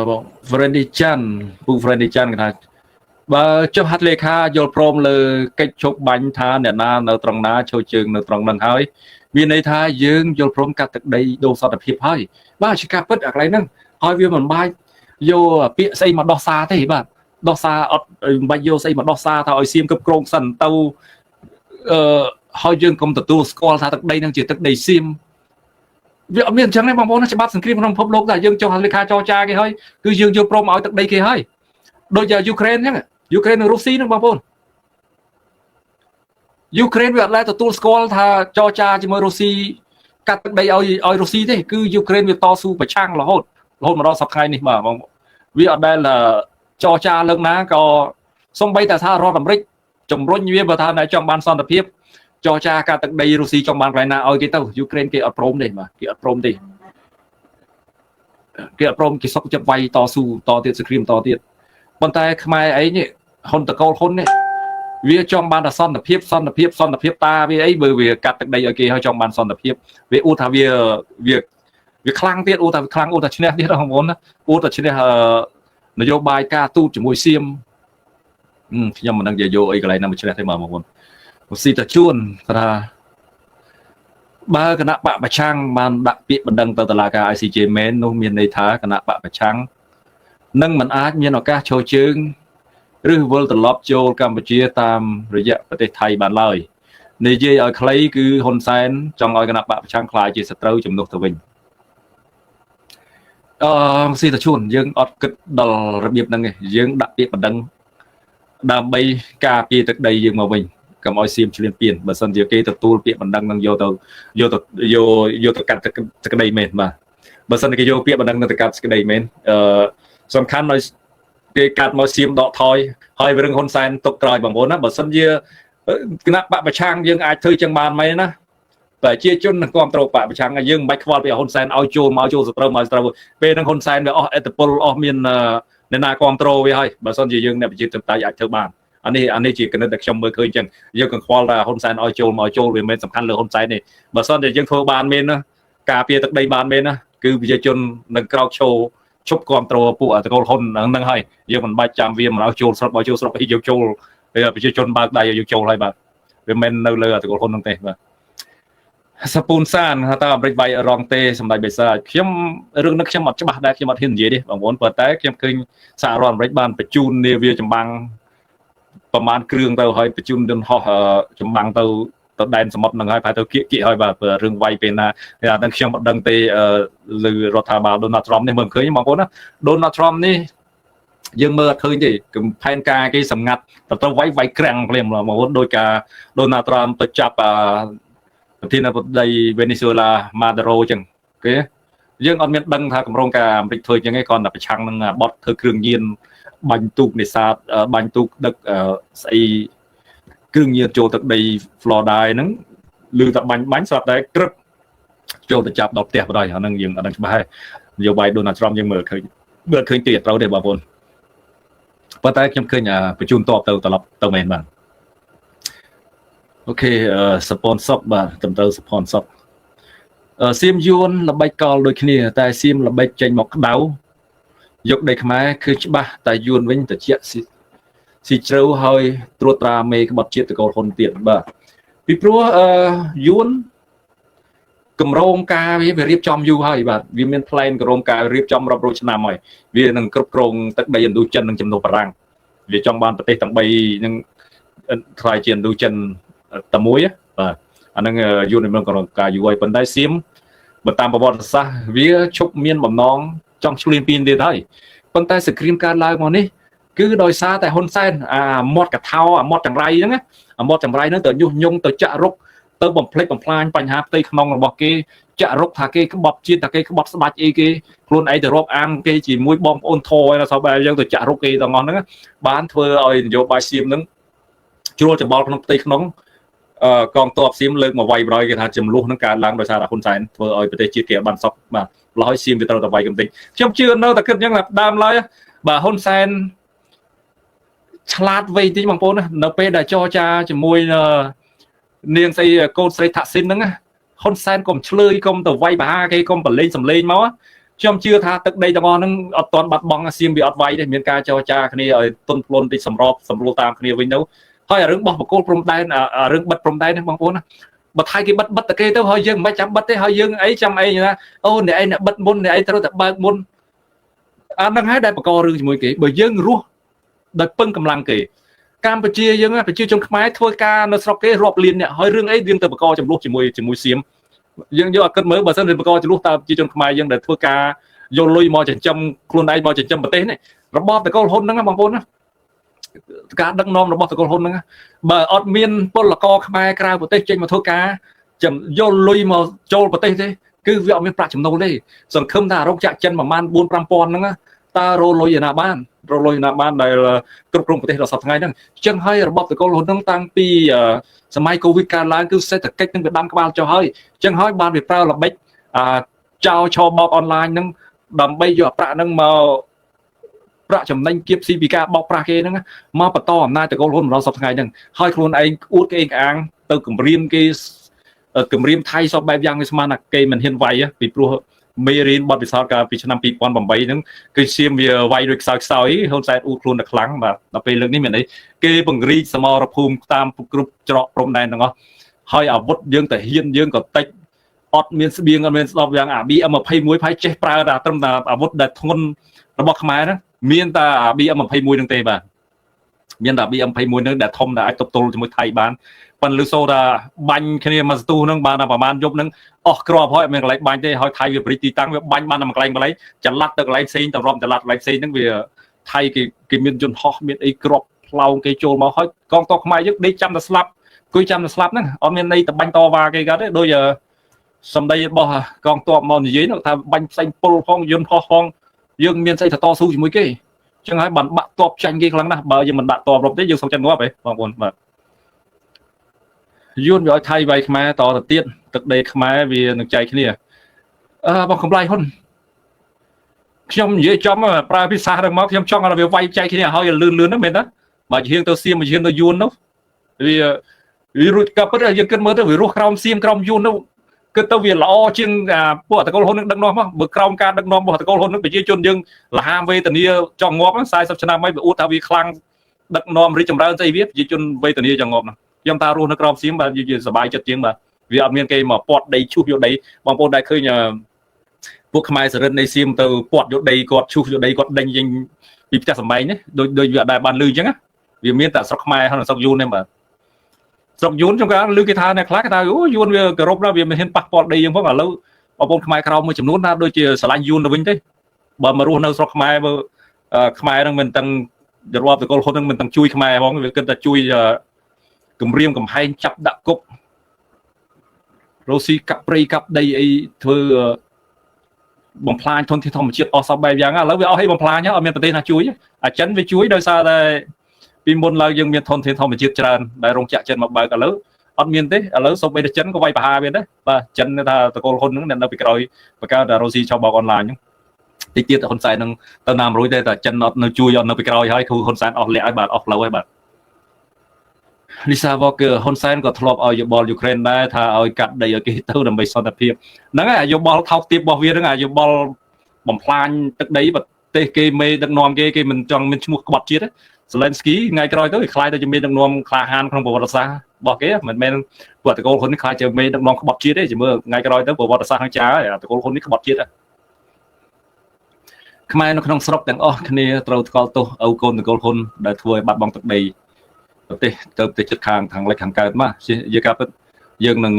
បង Freddy Chan ពូ Freddy Chan គេថា បើចុះហត្ថលេខាយល់ព្រមលើកិច្ចជប់បាញ់ថាអ្នកណានៅត្រង់ណាឈរជើងនៅត្រង់នឹងហើយមានន័យថាយើងយល់ព្រមកាត់ទឹកដីដូរសន្តិភាពហើយបាទជាការពិតអាកន្លែងហ្នឹងហើយវាមិនបាច់យកពាក្យស្អីមកដោះសារទេបាទដោះសារអត់មិនបាច់យកស្អីមកដោះសារថាឲ្យសៀមគ្រប់គ្រងសិនទៅអឺហើយយើងកុំទទួលស្គាល់ថាទឹកដីហ្នឹងជាទឹកដីសៀមវាអត់មានអញ្ចឹងទេបងប្អូនច្បាប់សង្គ្រាមក្នុងពិភពលោកតែយើងចុះហត្ថលេខាចរចាគេហើយគឺយើងយល់ព្រមឲ្យទឹកដីគេហើយដូចជាយូក្រែនអញ្ចឹងយូក្រែននិងរុស្ស៊ីហ្នឹងបងប្អូនយូក្រែនវាអត់ដែលទទួលស្គាល់ថាចរចាជាមួយរុស្ស៊ីកាត់ទឹកដីឲ្យរុស្ស៊ីទេគឺយូក្រែនវាតស៊ូប្រឆាំងរហូតមកដល់សប្តាហ៍នេះបាទបងវាអត់ដែលចរចាលើកណាក៏សំបីតែថារដ្ឋអាមេរិកជំរុញវាបើថាណែចង់បានសន្តិភាពចរចាកាត់ទឹកដីរុស្ស៊ីចង់បានកន្លែងណាឲ្យគេទៅយូក្រែនគេអត់ព្រមទេបាទគេអត់ព្រមទេគេអត់ព្រមគេសុកចិត្តវាយតស៊ូតទៀតសង្គ្រាមតទៀតប៉ុន្តែខ្មែរអីនេះហ៊ុនតកូលហ៊ុននេះវាចង់បានតែសន្តិភាពសន្តិភាពសន្តិភាពតាវាអីបើវាកាត់ទឹកដីឲ្យគេហើយចង់បានសន្តិភាពវាអួតថាវាវាវាខ្លាំងទៀតអួតថាវាខ្លាំងអួតថាឈ្នះទៀតបងប្អូនណាអួតថាឈ្នះនយោបាយការទូតជាមួយសៀមខ្ញុំមិនដឹងជាយកអីកន្លែងណាមកឈ្នះទេបងប្អូនស៊ីតាជួនថាបើគណៈបកប្រឆាំងបានដាក់ពាក្យបណ្ដឹងទៅតុលាការ ICJ មែននោះមានន័យថាគណៈបកប្រឆាំងនឹងមិនអាចមានឱកាសឈរជើងឬវិលត្រឡប់ចូលកម្ពុជាតាមរយៈប្រទេសថៃបានឡើយនិយាយឲ្យខ្លីគឺហ៊ុនសែនចង់ឲ្យគណៈបកប្រឆាំងក្លាយជាសត្រូវជំនួសទៅវិញអឺស៊ីតាជួនយើងអត់គិតដល់របៀបហ្នឹងទេយើងដាក់ពាក្យបណ្ដឹងដើម្បីការពារទឹកដីយើងមកវិញកុំឲ្យសៀមឈ្លានពានបើសិនជាគេទទួលពាក្យបណ្ដឹងនឹងយកទៅយកទៅយកយកទៅកាត់ទឹកដីមែនបាទបើសិនជាគេយកពាក្យបណ្ដឹងនឹងទៅកាត់ទឹកដីមែនអឺសំខាន់ឲ្យគេកាត់មកសៀមដកថយហើយរឿងហ៊ុនសែនទុកក្រោយបងប្អូនណាបើសិនជាគណៈបកប្រឆាំងយើងអាចធ្វើចឹងបានមែនណាប្រជាជននឹងគ្រប់គ្រងបកប្រឆាំងយើងមិនបាច់ខ្វល់ពីហ៊ុនសែនឲ្យចូលមកចូលសត្រូវមកសត្រូវពេលហ្នឹងហ៊ុនសែនវាអស់ឥទ្ធិពលអស់មានអ្នកណាគ្រប់គ្រងវាហើយបើសិនជាយើងអ្នកប្រជាធិបតេយ្យអាចធ្វើបានអានេះជាគណិតដែលខ្ញុំមើលឃើញចឹងយើងក៏ខ្វល់ថាហ៊ុនសែនឲ្យចូលមកចូលវាមិនមែនសំខាន់លើហ៊ុនសែនទេបើសិនជាយើងធ្វើបានមែនណាការពារទឹកដីបានមែនណាគឺប្រជាជននឹងក្រោកឈរឈប់គ្រប់គ្រងពួកតកូលហ៊ុនហ្នឹងហើយយើងមិនបាច់ចាំវាមិនឲ្យចូលស្រុកបើចូលស្រុកអីយើងចូលប្រជាជនបើកដៃឲ្យយើងចូលហើយបាទវាមិននៅលើតកូលហ៊ុនហ្នឹងទេបាទសពូនសានថាតើអាមេរិកវាយរងទេសម្ដេចបេសាខ្ញុំរឿងនេះខ្ញុំអត់ច្បាស់ដែរខ្ញុំអត់ហ៊ាននិយាយទេបងប្អូនប៉ុន្តែខ្ញុំឃើញសហរដ្ឋអាមេរិកបានបញ្ជូននាវាចម្បាំងប្រមាណគ្រឿងទៅហើយបញ្ជូនយន្តហោះចម្បាំងទៅដែនសមុទ្រហ្នឹងហើយប្រហែលទៅគៀកគៀកហើយបាទរឿងវាយពេលណាអាហ្នឹងខ្ញុំអត់ដឹងទេឬរដ្ឋាភិបាលដូណាល់ត្រាំនេះមើលឃើញបងប្អូនណាដូណាល់ត្រាំនេះយើងមើលអត់ឃើញទេផែនការគេសម្ងាត់ទៅវាយក្រាំងភ្លាមបងប្អូនដោយការដូណាល់ត្រាំទៅចាប់ប្រធានាធិបតីវេណេស៊ុយឡាម៉ាឌូរ៉ូចឹងគេយើងអត់មានដឹងថាកម្រងការអាមេរិកធ្វើចឹងឯងគ្រាន់តែប្រឆាំងនឹងបត់ធ្វើគ្រឿងញៀនបាញ់ទូកនេសាទបាញ់ទូកដឹកស្អីគ្រឿងញៀនចូលទឹកដី Florida ហ្នឹងឮតែបាញ់ស្រាប់តែក្រឹបចូលទៅចាប់ដល់ផ្ទះបណ្ដោយអាហ្នឹងយើងអត់ដឹងច្បាស់ហើយនយោបាយដូណាល់ត្រាំយើងមើលឃើញទេត្រូវទេបងប្អូនប៉ុន្តែខ្ញុំឃើញបញ្ជូនតបទៅត្រឡប់ទៅមែនបាទអូខេសពនសុកបាទត្រឹមត្រូវសពនសុកសៀមយួនល្បិចកលដូចគ្នាតែសៀមល្បិចចេញមកក្តៅយកដីខ្មែរគឺច្បាស់តែយួនវិញតិចស៊ីជ្រៅហើយត្រួតត្រាមេក្បត់ជាតិតកូលហ៊ុនទៀតបាទពីព្រោះយួនកម្រងការវារៀបចំយូរហើយបាទវាមានផ្លែនកម្រងការរៀបចំរាប់រយឆ្នាំហើយវានឹងគ្រប់គ្រងទឹកដីឥណ្ឌូចិននិងជំនួសបារាំងវាចង់បានប្រទេសទាំង3នឹងក្លាយជាឥណ្ឌូចិនតែមួយបាទអានឹងយួនមានកម្រងការយូរហើយប៉ុន្តែសៀមបើតាមប្រវត្តិសាស្ត្រវាឈប់មានបំណងចង់ឈ្លានពានទៀតហើយប៉ុន្តែសង្គ្រាមកើតឡើងមកនេះគឺដោយសារតែហ៊ុនសែនអាមាត់កថោអាមាត់ចង្រៃហ្នឹងអាមាត់ចង្រៃហ្នឹងទៅញុះញង់ទៅចាក់រុកទៅបំផ្លិចបំផ្លាញបញ្ហាផ្ទៃក្នុងរបស់គេចាក់រុកថាគេក្បត់ជាតិថាគេក្បត់ស្ដាច់អីគេខ្លួនឯងទៅរាប់អានគេជាមួយបងប្អូនធរឯណាសោះបែបយើងទៅចាក់រុកគេទាំងអស់ហ្នឹងបានធ្វើឲ្យនយោបាយសៀមហ្នឹងជ្រួលច្បល់ក្នុងផ្ទៃក្នុងកងទ័ពសៀមលើកមកវាយបរយគេថាចំនួននឹងកើតឡើងដោយសារតែហ៊ុនសែនធ្វើឲ្យប្រទេសជាតិគេបានសក់បាទលហើយសៀមវាត្រូវតែវាយកំតិចខ្ញុំជឿនៅតែគិតអញ្ចឹងដើមឡើយបាទហ៊ុនសែនឆ្លាតវៃតិចបងប្អូនណានៅពេលដែលចរចាជាមួយនាងស្អីកូនស្រីថាក់ស៊ីនហ្នឹងហ៊ុនសែនកុំឆ្លើយកុំទៅវាយបហាគេកុំបលេងសំលេងមក ខ្ញុំជឿថាទឹកដីទាំងអស់ហ្នឹងអត់ទាន់បាត់បង់សៀមវាអត់វាយទេមានការចរចាគ្នាឲ្យទុនផ្លុនតិចសម្របសម្រួលតាមគ្នាវិញទៅហើយអារឿងបោះបកគលព្រំដែនអារឿងបិទព្រំដែនហ្នឹងបងប្អូនណាបើថៃគេបិទបិទតែគេទៅហើយយើងមិនបាច់ចាំបិទទេហើយយើងអីចាំអីណាអូអ្នកឯងអ្នកបិទមុនអ្នកឯងត្រូវតែបើកមុនអាហ្នឹងហើយដែលបង្ករឿងជាមួយគេបើយើងរស់ដោយពឹងកម្លាំងគេកម្ពុជាយើងប្រជាជនខ្មែរធ្វើការនៅស្រុកគេរាប់លានអ្នកហើយរឿងអីយើងទៅបង្កចំនួនជាមួយជាមួយសៀមយើងយកឲ្យគិតមើលបើសិនជាបង្កចំនួនតើប្រជាជនខ្មែរយើងដែលធ្វើការយកលុយមកចិញ្ចឹមខ្លួនឯងមកចិញ្ចឹមប្រទេសនេះរបបតកូលហ៊ុនហ្នឹងបងប្អូនណាការដឹកនាំរបស់តកូលហ៊ុនហ្នឹងបើអត់មានពលករខ្មែរក្រៅប្រទេសចេញមកធ្វើការចាំយកលុយមកចូលប្រទេសទេគឺវាអត់មានប្រាក់ចំណូលទេសង្ឃឹមថារោគចាក់ចិនប្រហែល4 5000ហ្នឹងតើរលុយឯណាបានរលុយណាបានដែលគ្រប់គ្រងប្រទេសដល់សប្តាហ៍ថ្ងៃហ្នឹងអញ្ចឹងហើយរបបតកូលហ៊ុនហ្នឹងតាំងពីសម័យកូវីដកើតឡើងគឺសេដ្ឋកិច្ចហ្នឹងវាដាំក្បាលចុះហើយអញ្ចឹងហើយបានវាប្រើល្បិចចោលឆបោកអនឡាញហ្នឹងដើម្បីយកប្រាក់ហ្នឹងមកប្រាក់ចំណេញគៀបស៊ីពីការបោកប្រាស់គេហ្នឹងមកបន្តអំណាចតកូលហ៊ុនដល់សប្តាហ៍ថ្ងៃហ្នឹងហើយខ្លួនឯងអួតគេអាងទៅគម្រាមគេគម្រាមថៃសពបែបយ៉ាងវាស្មានថាគេមិនហ៊ានវាយពីព្រោះមេរៀនបទពិសោធន៍កាលពីឆ្នាំ2008ហ្នឹងគឺសៀមវាវាយដូចខ្សោយខ្សោយហ៊ុនសែនអួតខ្លួនតែខ្លាំងបាទដល់ពេលលើកនេះមានអីគេពង្រីកសមរភូមិតាមគ្រប់ច្រកព្រំដែនទាំងអស់ហើយអាវុធយើងតែហ៊ានយើងក៏តិចអត់មានស្បៀងអត់មានស្ដប់យ៉ាងអា BM21 ផៃចេះប្រើតែត្រឹមតែអាវុធដែលធ្ងន់របស់ខ្មែរហ្នឹងមានតែអា BM21 ហ្នឹងទេបាទមានតែ BM21 ហ្នឹងដែលធំដែលអាចទប់ទល់ជាមួយថៃបានប៉ុន្តែលឺសូថាបាញ់គ្នាមួយស្ទុះហ្នឹងបានតែប្រហែលយប់ហ្នឹងអស់គ្រាប់ហើយអត់មានកន្លែងបាញ់ទេហើយថៃវាបរិទីតាំងវាបាញ់បានតែមួយកន្លែងកន្លែងចល័តទៅកន្លែងផ្សេងទៅរាប់ចល័តកន្លែងផ្សេងហ្នឹងវាថៃគេគេមានយន្តហោះមានអីគ្រាប់ផ្លោងគេចូលមកហើយកងទ័ពខ្មែរយើងដេកចាំតែស្លាប់គួយចាំតែស្លាប់ហ្នឹងអត់មានន័យទៅបាញ់តវ៉ាគេកើតទេដូចសម្ដីរបស់កងទ័ពមកនិយាយនោះថាបាញ់ផ្សេងពុលផងយន្តហោះផងយើងមានស្អីទៅតស៊ូជាមួយគេចឹងហើយបានបាក់តបចាញ់គេខ្លាំងណាស់បើយើងមិនដាក់តបរំទេយើងសុំចិត្តងាប់ហ៎បងប្អូនបាទយួនវាឲ្យថៃវាយខ្មែរតទៅទៀតទឹកដីខ្មែរវានឹងចែកគ្នាអឺបងកំឡៃហ៊ុនខ្ញុំនិយាយចំប្រើភាសាហ្នឹងមកខ្ញុំចង់ឲ្យវាវាយចែកគ្នាឲ្យលឿនលឿនហ្នឹងមែនទេបើជាងទៅសៀមជាងទៅយួននោះវាវារួចក៏ពិតយើងគិតមើលទៅវារស់ក្រោមសៀមក្រោមយួននោះគិតទៅវាល្អជាងពួកអតកូលហ៊ុននឹងដឹកនាំមកបើក្រោមការដឹកនាំរបស់អតកូលហ៊ុននឹងប្រជាជនយើងលហាមវេទនាចង់ងាប់40ឆ្នាំហើយវាអួតថាវាខ្លាំងដឹកនាំរីកចម្រើនស្អីវាប្រជាជនវេទនាចង់ងាប់ហ្នឹងខ្ញុំថារស់នៅក្រោមសៀមបាទយើងសប្បាយចិត្តជាងបាទវាអត់មានគេមកពាត់ដីឈូសយកដីបងប្អូនដែលឃើញពួកខ្មែរសរិននៃសៀមទៅពាត់យកដីគាត់ឈូសយកដីគាត់ដេញចេញពីផ្ទះសម្បែងនេះដូចដូចវាអត់ដែលបានលឺអញ្ចឹងណាវាមានតែស្រុកខ្មែរហើយស្រុកយួនទេបាទស្រុកយួនខ្ញុំក៏លឺគេថាអ្នកខ្លះគេថាអូយួនវាគោរពណាស់វាមិនហ៊ានប៉ះពាល់ដីយើងផងឥឡូវបងប្អូនខ្មែរក្រោមមួយចំនួនថាដូចជាស្រឡាញ់យួនទៅវិញទេបើមករស់នៅស្រុកខ្មែរបើខ្មែរហ្នឹងមិនទាំងរបបតកូលហ៊ុនហ្នឹងមិនទាំងជួយខ្មែរផងវាគិតតែជួយគម្រាមកំហែងចាប់ដាក់គុករ៉ូស៊ីកាប់ព្រៃកាប់ដីអីធ្វើបំផ្លាញធនធានធម្មជាតិអស់សពបែបយ៉ាងឥឡូវវាអស់ឲ្យបំផ្លាញអត់មានប្រទេសណាជួយអាចិនវាជួយដោយសារតែពីមុនឡើងយើងមានធនធានធម្មជាតិច្រើនដែលរោងចក្រចិនមកបើកឥឡូវអត់មានទេឥឡូវសូម្បីតែចិនក៏វាយប្រហារវាដែរបាទចិនថាតកូលហ៊ុនហ្នឹងនៅពីក្រោយបង្កើតរ៉ូស៊ីឆបោកអនឡាញហ្នឹងតិចទៀតហ៊ុនសែនហ្នឹងទៅណាមរួចទេតែចិនអត់នៅជួយអត់នៅពីក្រោយហើយគឺហ៊ុនសែនអស់លាក់ហើយបាទអស់ផ្លូវហើយបាទលីសាវ៉កហ៊ុនសែនក៏ធ្លាប់ឲ្យយោបល់យូក្រែនដែរថាឲ្យកាត់ដីឲ្យគេទៅដើម្បីសន្តិភាពហ្នឹងហើយយោបល់ថោកទាបរបស់វាហ្នឹងអាយោបល់បំផ្លាញទឹកដីប្រទេសគេមេដឹកនាំគេគេមិនចង់មានឈ្មោះក្បត់ជាតិសេឡិនស្គីថ្ងៃក្រោយទៅវាខ្លាយទៅជាមេដឹកនាំក្លាហានក្នុងប្រវត្តិសាស្ត្ររបស់គេមិនមែនពួកតកូលហ៊ុននេះខ្លាយជាមេដឹកនាំក្បត់ជាតិទេជាមើលថ្ងៃក្រោយទៅប្រវត្តិសាស្ត្រហ្នឹងចាហើយតកូលហ៊ុននេះក្បត់ជាតិខ្មែរនៅក្នុងស្រុកទាំងអស់គ្នាត្រូវថ្កោលទោសឪកូនតកូលហ៊ុនដែលធ្វើឲ្យបាត់បង់ទឹកដីប្រទេសទៅប្រទេសជិតខាងខាងលិចខាងកើតមកយើងការពិតយើងនឹង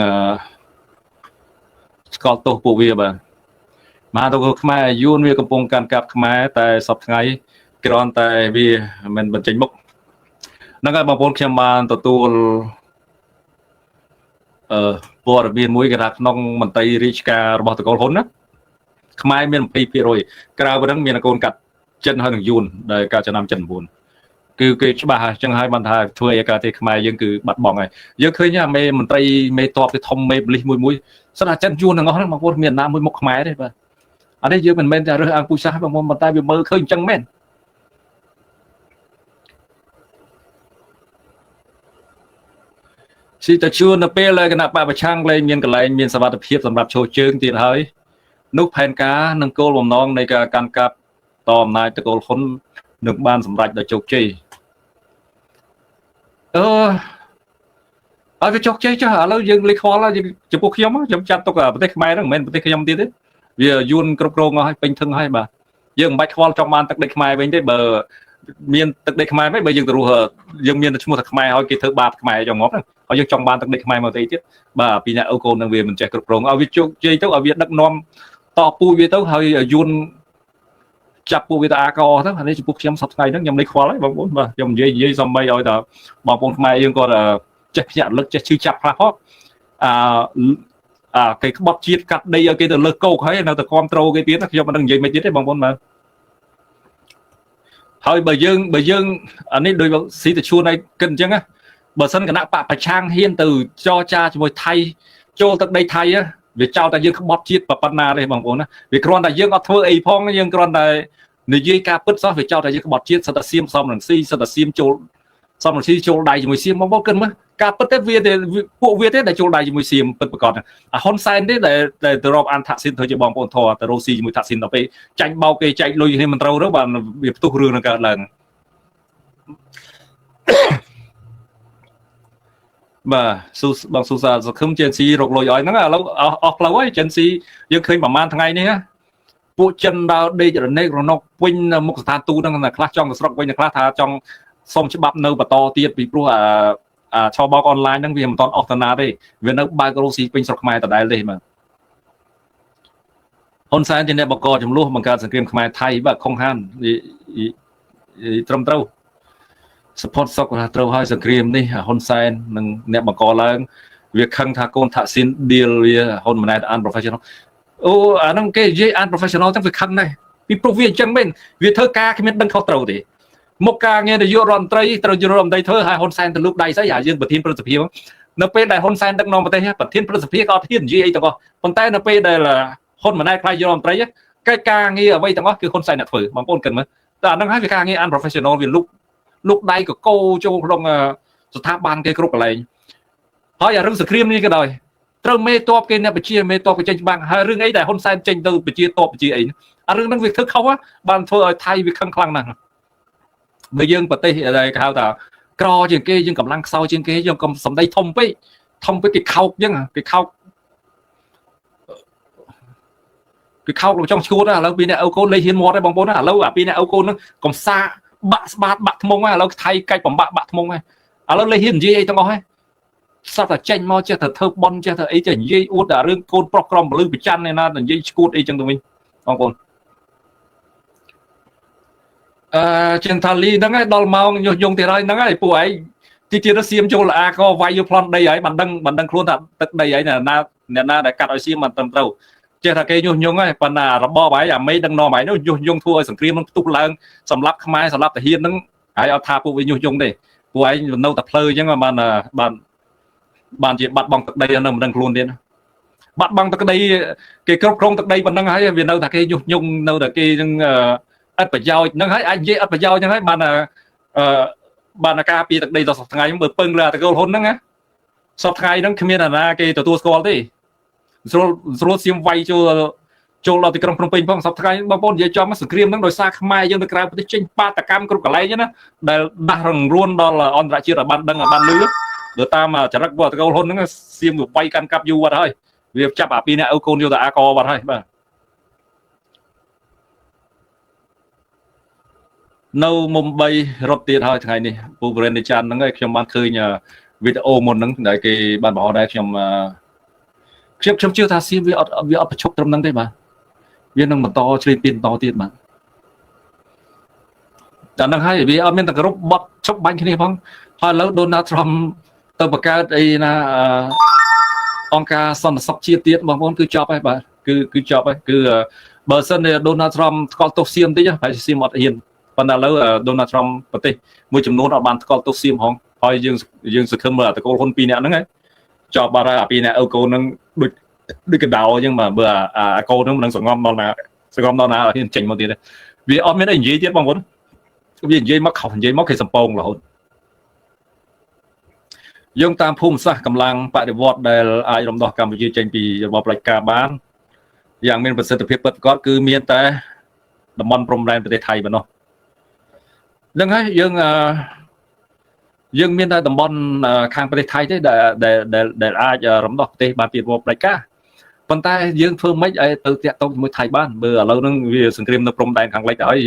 ស្គាល់ទោសពួកវាបាទមកទៅខ្មែរយួនវាកំពុងកាន់កាប់ខ្មែរតែសពថ្ងៃគ្រាន់តែវាមិនបញ្ចេញមុខហ្នឹងហើយបងប្អូនខ្ញុំបានទទួលព័ត៌មានមួយគេថាក្នុងមន្ត្រីរាជការរបស់តកូលហ៊ុនណាខ្មែរមាន 20% ក្រៅពីហ្នឹងមានកូនកាត់ចិនហើយនឹងយួនដែលកាលឆ្នាំ79គឺគេច្បាស់ហើយចឹងហើយបានថាធ្វើឲ្យការទេខ្មែរយើងគឺបាត់បង់ហើយយើងឃើញមេមន្ត្រីមេតបទៅធំមេប៉ូលីសមួយមួយសិនអាចិនយួនទាំងអស់ហ្នឹងបងប្អូនមានណាមួយមុខខ្មែរទេបាទអានេះយើងមិនមែនតែរើសអើងពូជសាសន៍បងប្អូនប៉ុន្តែវាមើលឃើញចឹងមែនស៊ីតជួននៅពេលគណៈបពប្រឆាំងលែងមានកន្លែងមានសវត្ថិភាពសម្រាប់ឈរជើងទៀតហើយ នោះផែនការនិងគោលបំណងនៃការកាន់កាប់តអំណាចតកូលហ៊ុននឹងបានសម្រេចដោយជោគជ័យអឺឲ្យវាជោគជ័យចុះឥឡូវយើងលេខខ្វល់ហើយចំពោះខ្ញុំខ្ញុំចាត់ទុកប្រទេសខ្មែរហ្នឹងមិនមែនប្រទេសខ្ញុំទៀតទេវាយួនគ្រប់គ្រងអស់ហើយពេញធឹងហើយបាទយើងមិនបាច់ខ្វល់ចង់បានទឹកដីខ្មែរវិញទេបើមានទឹកដីខ្មែរមិនបើយើងទៅរស់យើងមានឈ្មោះថាខ្មែរហើយគេធ្វើបាបខ្មែរចង់ងាប់ហ្នឹងហើយយើងចង់បានទឹកដីខ្មែរមកទៅទៀតបាទពីអ្នកអូកូននឹងវាមិនចេះគ្រប់គ្រងឲ្យវាជោគជ័យទៅឲ្យវាដឹកនាំតពូជវាទៅហើយយួនចាប់ពួកវាទៅអាកទៅអានេះចំពោះខ្ញុំសប្តាហ៍ថ្ងៃហ្នឹងខ្ញុំលេខខ្វល់ហើយបងប្អូនបាទខ្ញុំនិយាយនិយាយសំបីឲ្យតែបងប្អូនខ្មែរយើងគាត់ចេះភ្ញាក់រលឹកចេះឈឺចាប់ខ្លះផងអាអាគេក្បត់ជាតិកាត់ដីឲ្យគេទៅលើសគោកហើយនៅតែគ្រប់ត្រូលគេទៀតខ្ញុំមិនដឹងនិយាយមិនទៀតទេបងប្អូនបាទហើយបើយើងអានេះដូចស៊ីតឈួនឲ្យគិតអញ្ចឹងណាបើសិនគណៈបកប្រឆាំងហ៊ានទៅចរចាជាមួយថៃចូលទឹកដីថៃវាចោលតែយើងក្បត់ជាតិប៉ុណ្ណាទេបងប្អូនណាវាគ្រាន់តែយើងអត់ធ្វើអីផងយើងគ្រាន់តែនិយាយការពិតសោះវាចោលតែយើងក្បត់ជាតិសិតតែសៀមសំរងស៊ីសិតតែសៀមចូលសំរងស៊ីចូលដៃជាមួយសៀមបងប្អូនគិតមើលការពិតទេវាទេពួកវាទេដែលចូលដៃជាមួយសៀមពិតប្រាកដអាហ៊ុនសែនទេដែលទៅរាប់អានថាក់ស៊ីនធ្វើជាបងប្អូនធរទៅរ៉ូស៊ីជាមួយថាក់ស៊ីនដល់ពេលចាញ់បោកគេចែកលុយគ្នាមិនត្រូវទៅបាទវាផ្ទុះរឿងនឹងកើតឡើងបាទស៊ូបងស៊ូសាសង្ឃឹមចេនស៊ីរកលុយឲ្យហ្នឹងឥឡូវអស់ផ្លូវហើយចេនស៊ីយើងឃើញប្រហែលថ្ងៃនេះណាពួកចិនដើរដេករណេករណុកវិញមុខស្ថានទូតហ្នឹងខ្លះចង់ទៅស្រុកវិញខ្លះថាចង់សុំច្បាប់នៅបន្តទៀតពីព្រោះអាឆបោកអនឡាញហ្នឹងវាមិនតាន់អស់តាណាទេវានៅបើករោស៊ីពេញស្រុកខ្មែរដដែលទេបាទហ៊ុនសែនជាអ្នកបង្កចំនួនបង្កើតសង្គ្រាមខ្មែរថៃបាទខុងហានត្រឹមត្រូវ support សុកថាត្រូវហើយសង្គ្រាមនេះហ៊ុនសែននិងអ្នកបង្កឡើងវាខឹងថាកូនថាក់ស៊ីនឌីលវាហ៊ុនម៉ាណែត unprofessional អូអាហ្នឹងគេនិយាយ unprofessional ចឹងវាខឹងដែរពីព្រោះវាអញ្ចឹងមែនវាធ្វើការគ្មានដឹងខុសត្រូវទេមុខការងារនាយករដ្ឋមន្ត្រីត្រូវនាយករដ្ឋមន្ត្រីធ្វើហើយហ៊ុនសែនទៅលូកដៃស្អីអាយើងប្រធានព្រឹទ្ធសភានៅពេលដែលហ៊ុនសែនដឹកនាំប្រទេសប្រធានព្រឹទ្ធសភាក៏អត់ហ៊ាននិយាយអីទាំងអស់ប៉ុន្តែនៅពេលដែលហ៊ុនម៉ាណែតខ្លាយនាយករដ្ឋមន្ត្រីកិច្ចការងារអ្វីទាំងអស់គឺហ៊ុនសែនអ្នកធ្វើបងប្អូនគិតមើលតែអាហ្នឹងហើយវាការងារ unprofessional វាលូកដៃកកោចូលក្នុងស្ថាប័នគេគ្រប់កន្លែងហើយអារឿងសង្គ្រាមនេះក៏ដោយត្រូវមេតបគេអ្នកបជាមេតបគេចេញច្បាំងហើយរឿងអីដែលហ៊ុនសែនចេញទៅបជាតបបជាអីអារឿងហ្នឹងវាធ្វើខុសបានធ្វើឲ្យថៃវាខឹងខ្លាំងណាស់បើយើងប្រទេសដែលគេហៅថាក្រជាងគេយើងកម្លាំងខ្សោយជាងគេយើងកុំសំដីធំពេកធំពេកគេខោកអញ្ចឹងគេខោកគេខោកលោកចង់ឈួតឥឡូវពីអ្នកឪកូនលេខហ៊ានមាត់ហើយបងប្អូនឥឡូវអាពីអ្នកឪកូនហ្នឹងកំសាបាក់ស្បាតបាក់ថ្មងហើយឥឡូវថៃកាច់បំបាក់បាក់ថ្មងហើយឥឡូវលេខហ៊ាននិយាយអីទាំងអស់ហើយសត្វតែចេញមកចេះតែធ្វើបន់ចេះតែអីចេះនិយាយអួតតែរឿងកូនប្រុសក្រមពលឺប្រច័នឯណានិយាយឈួតអីចឹងទៅវិញបងប្អូនចិនថាលីហ្នឹងហើយដល់ម៉ោងញុះញង់ទៀតហើយហ្នឹងហើយពួកឯងទីទៀតសៀមចូលអាក៏វាយយកប្លន់ដីហើយបានដឹងខ្លួនថាទឹកដីហើយអ្នកណាដែលកាត់ឲ្យសៀមបានត្រឹមត្រូវចេះតែគេញុះញង់ហើយប៉ុន្តែរបបហើយអាមេដឹកនាំហើយនោះញុះញង់ធ្វើឲ្យសង្គ្រាមនឹងផ្ទុះឡើងសម្រាប់ខ្មែរសម្រាប់ទាហានហ្នឹងហើយអត់ថាពួកវាញុះញង់ទេពួកឯងនៅតែភ្លើអញ្ចឹងបានបានបានជាបាត់បង់ទឹកដីនៅមិនដឹងខ្លួនទៀតបាត់បង់ទឹកដីគេគ្រប់គ្រងទឹកដីប៉ុណ្ណឹងហើយវានៅតែគេញុះញង់នៅតែគេនឹងអត់ប្រយោជន៍ហ្នឹងហើយអាចនិយាយអត់ប្រយោជន៍ហ្នឹងហើយបានបានការពីទឹកដីដល់សប្តាហ៍ថ្ងៃមើលពឹងលើតកូលហ៊ុនហ្នឹងណាសប្តាហ៍ថ្ងៃហ្នឹងគ្មានអាណាគេទទួលស្គាល់ទេស្រួលសៀមវាយចូលដល់ទីក្រុងភ្នំពេញផងសប្តាហ៍ថ្ងៃបងប្អូននិយាយចំសង្គ្រាមហ្នឹងដោយសារខ្មែរយើងទៅក្រៅប្រទេសចេញបាតកម្មគ្រប់កន្លែងណាដែលដាស់រងរួនដល់អន្តរជាតិឲ្យបានដឹងឲ្យបានលឺទៅតាមចរិតរបស់តកូលហ៊ុនហ្នឹងសៀមវាយកាន់កាប់យូរបាត់ហើយវាចាប់អាពីរអ្នកឪកូនយកទៅអាកបាត់ហើយបាទនៅមុំ3រត់ទៀតហើយថ្ងៃនេះពូបរិនចាន់ហ្នឹងហើយខ្ញុំបានឃើញវីដេអូមុនហ្នឹងដែលគេបានបង្ហោះដែរខ្ញុំជឿថាសៀមវាអត់ប្រឈប់ត្រឹមហ្នឹងទេបាទវានឹងបន្តជ្រៀតពៀនបន្តទៀតបាទតែហ្នឹងហើយវាអត់មានតែគ្រប់បត់ឈប់បាញ់គ្នាផងហើយឥឡូវដូណាល់ត្រាំទៅបង្កើតអីណាអង្គការសន្តិសុខជាតិទៀតបងប្អូនគឺចប់ហើយបាទគឺចប់ហើយគឺបើសិនជាដូណាល់ត្រាំថ្កោលទោសសៀមតិចប្រហែលជាសៀមអត់ហ៊ានប៉ុន្តែឥឡូវដូណាល់ត្រាំប្រទេសមួយចំនួនអត់បានថ្កោលទោសសៀមហងហើយយើងសង្ឃឹមមើលអាតកូលហ៊ុន2នាក់ហ្នឹងហើយចប់បាត់ហើយអា2នាក់ឪកូនហ្នឹងដូចកដោអញ្ចឹងបាទបើអាកូនហ្នឹងមិននឹងសងំដល់ណាសងំដល់ណាហ៊ានចេញមកទៀតវាអត់មានអីនិយាយទៀតបងប្អូនវានិយាយមកខុសនិយាយមកគេសំពងរហូតយើងតាមភូមិសាស្ត្រកម្លាំងបដិវត្តដែលអាចរំដោះកម្ពុជាចេញពីរបបផ្ដាច់ការបាន យ៉ាងមានប្រសិទ្ធភាពពិតប្រាកដគឺមានតែតំបន់ព្រំដែនប្រទេសថៃប៉ុណ្ណោះហ្នឹងហើយយើងអឺយើងមានតែតំបន់ខាងប្រទេសថៃទេដែលដែលដែលអាចរំដោះប្រទេសបានពីរបបផ្ដាច់ការប៉ុន្តែយើងធ្វើម៉េចឲ្យទៅតាក់ទងជាមួយថៃបានបើឥឡូវហ្នឹងវាសង្គ្រាមនៅព្រំដែនខាងលិចទៅហើយ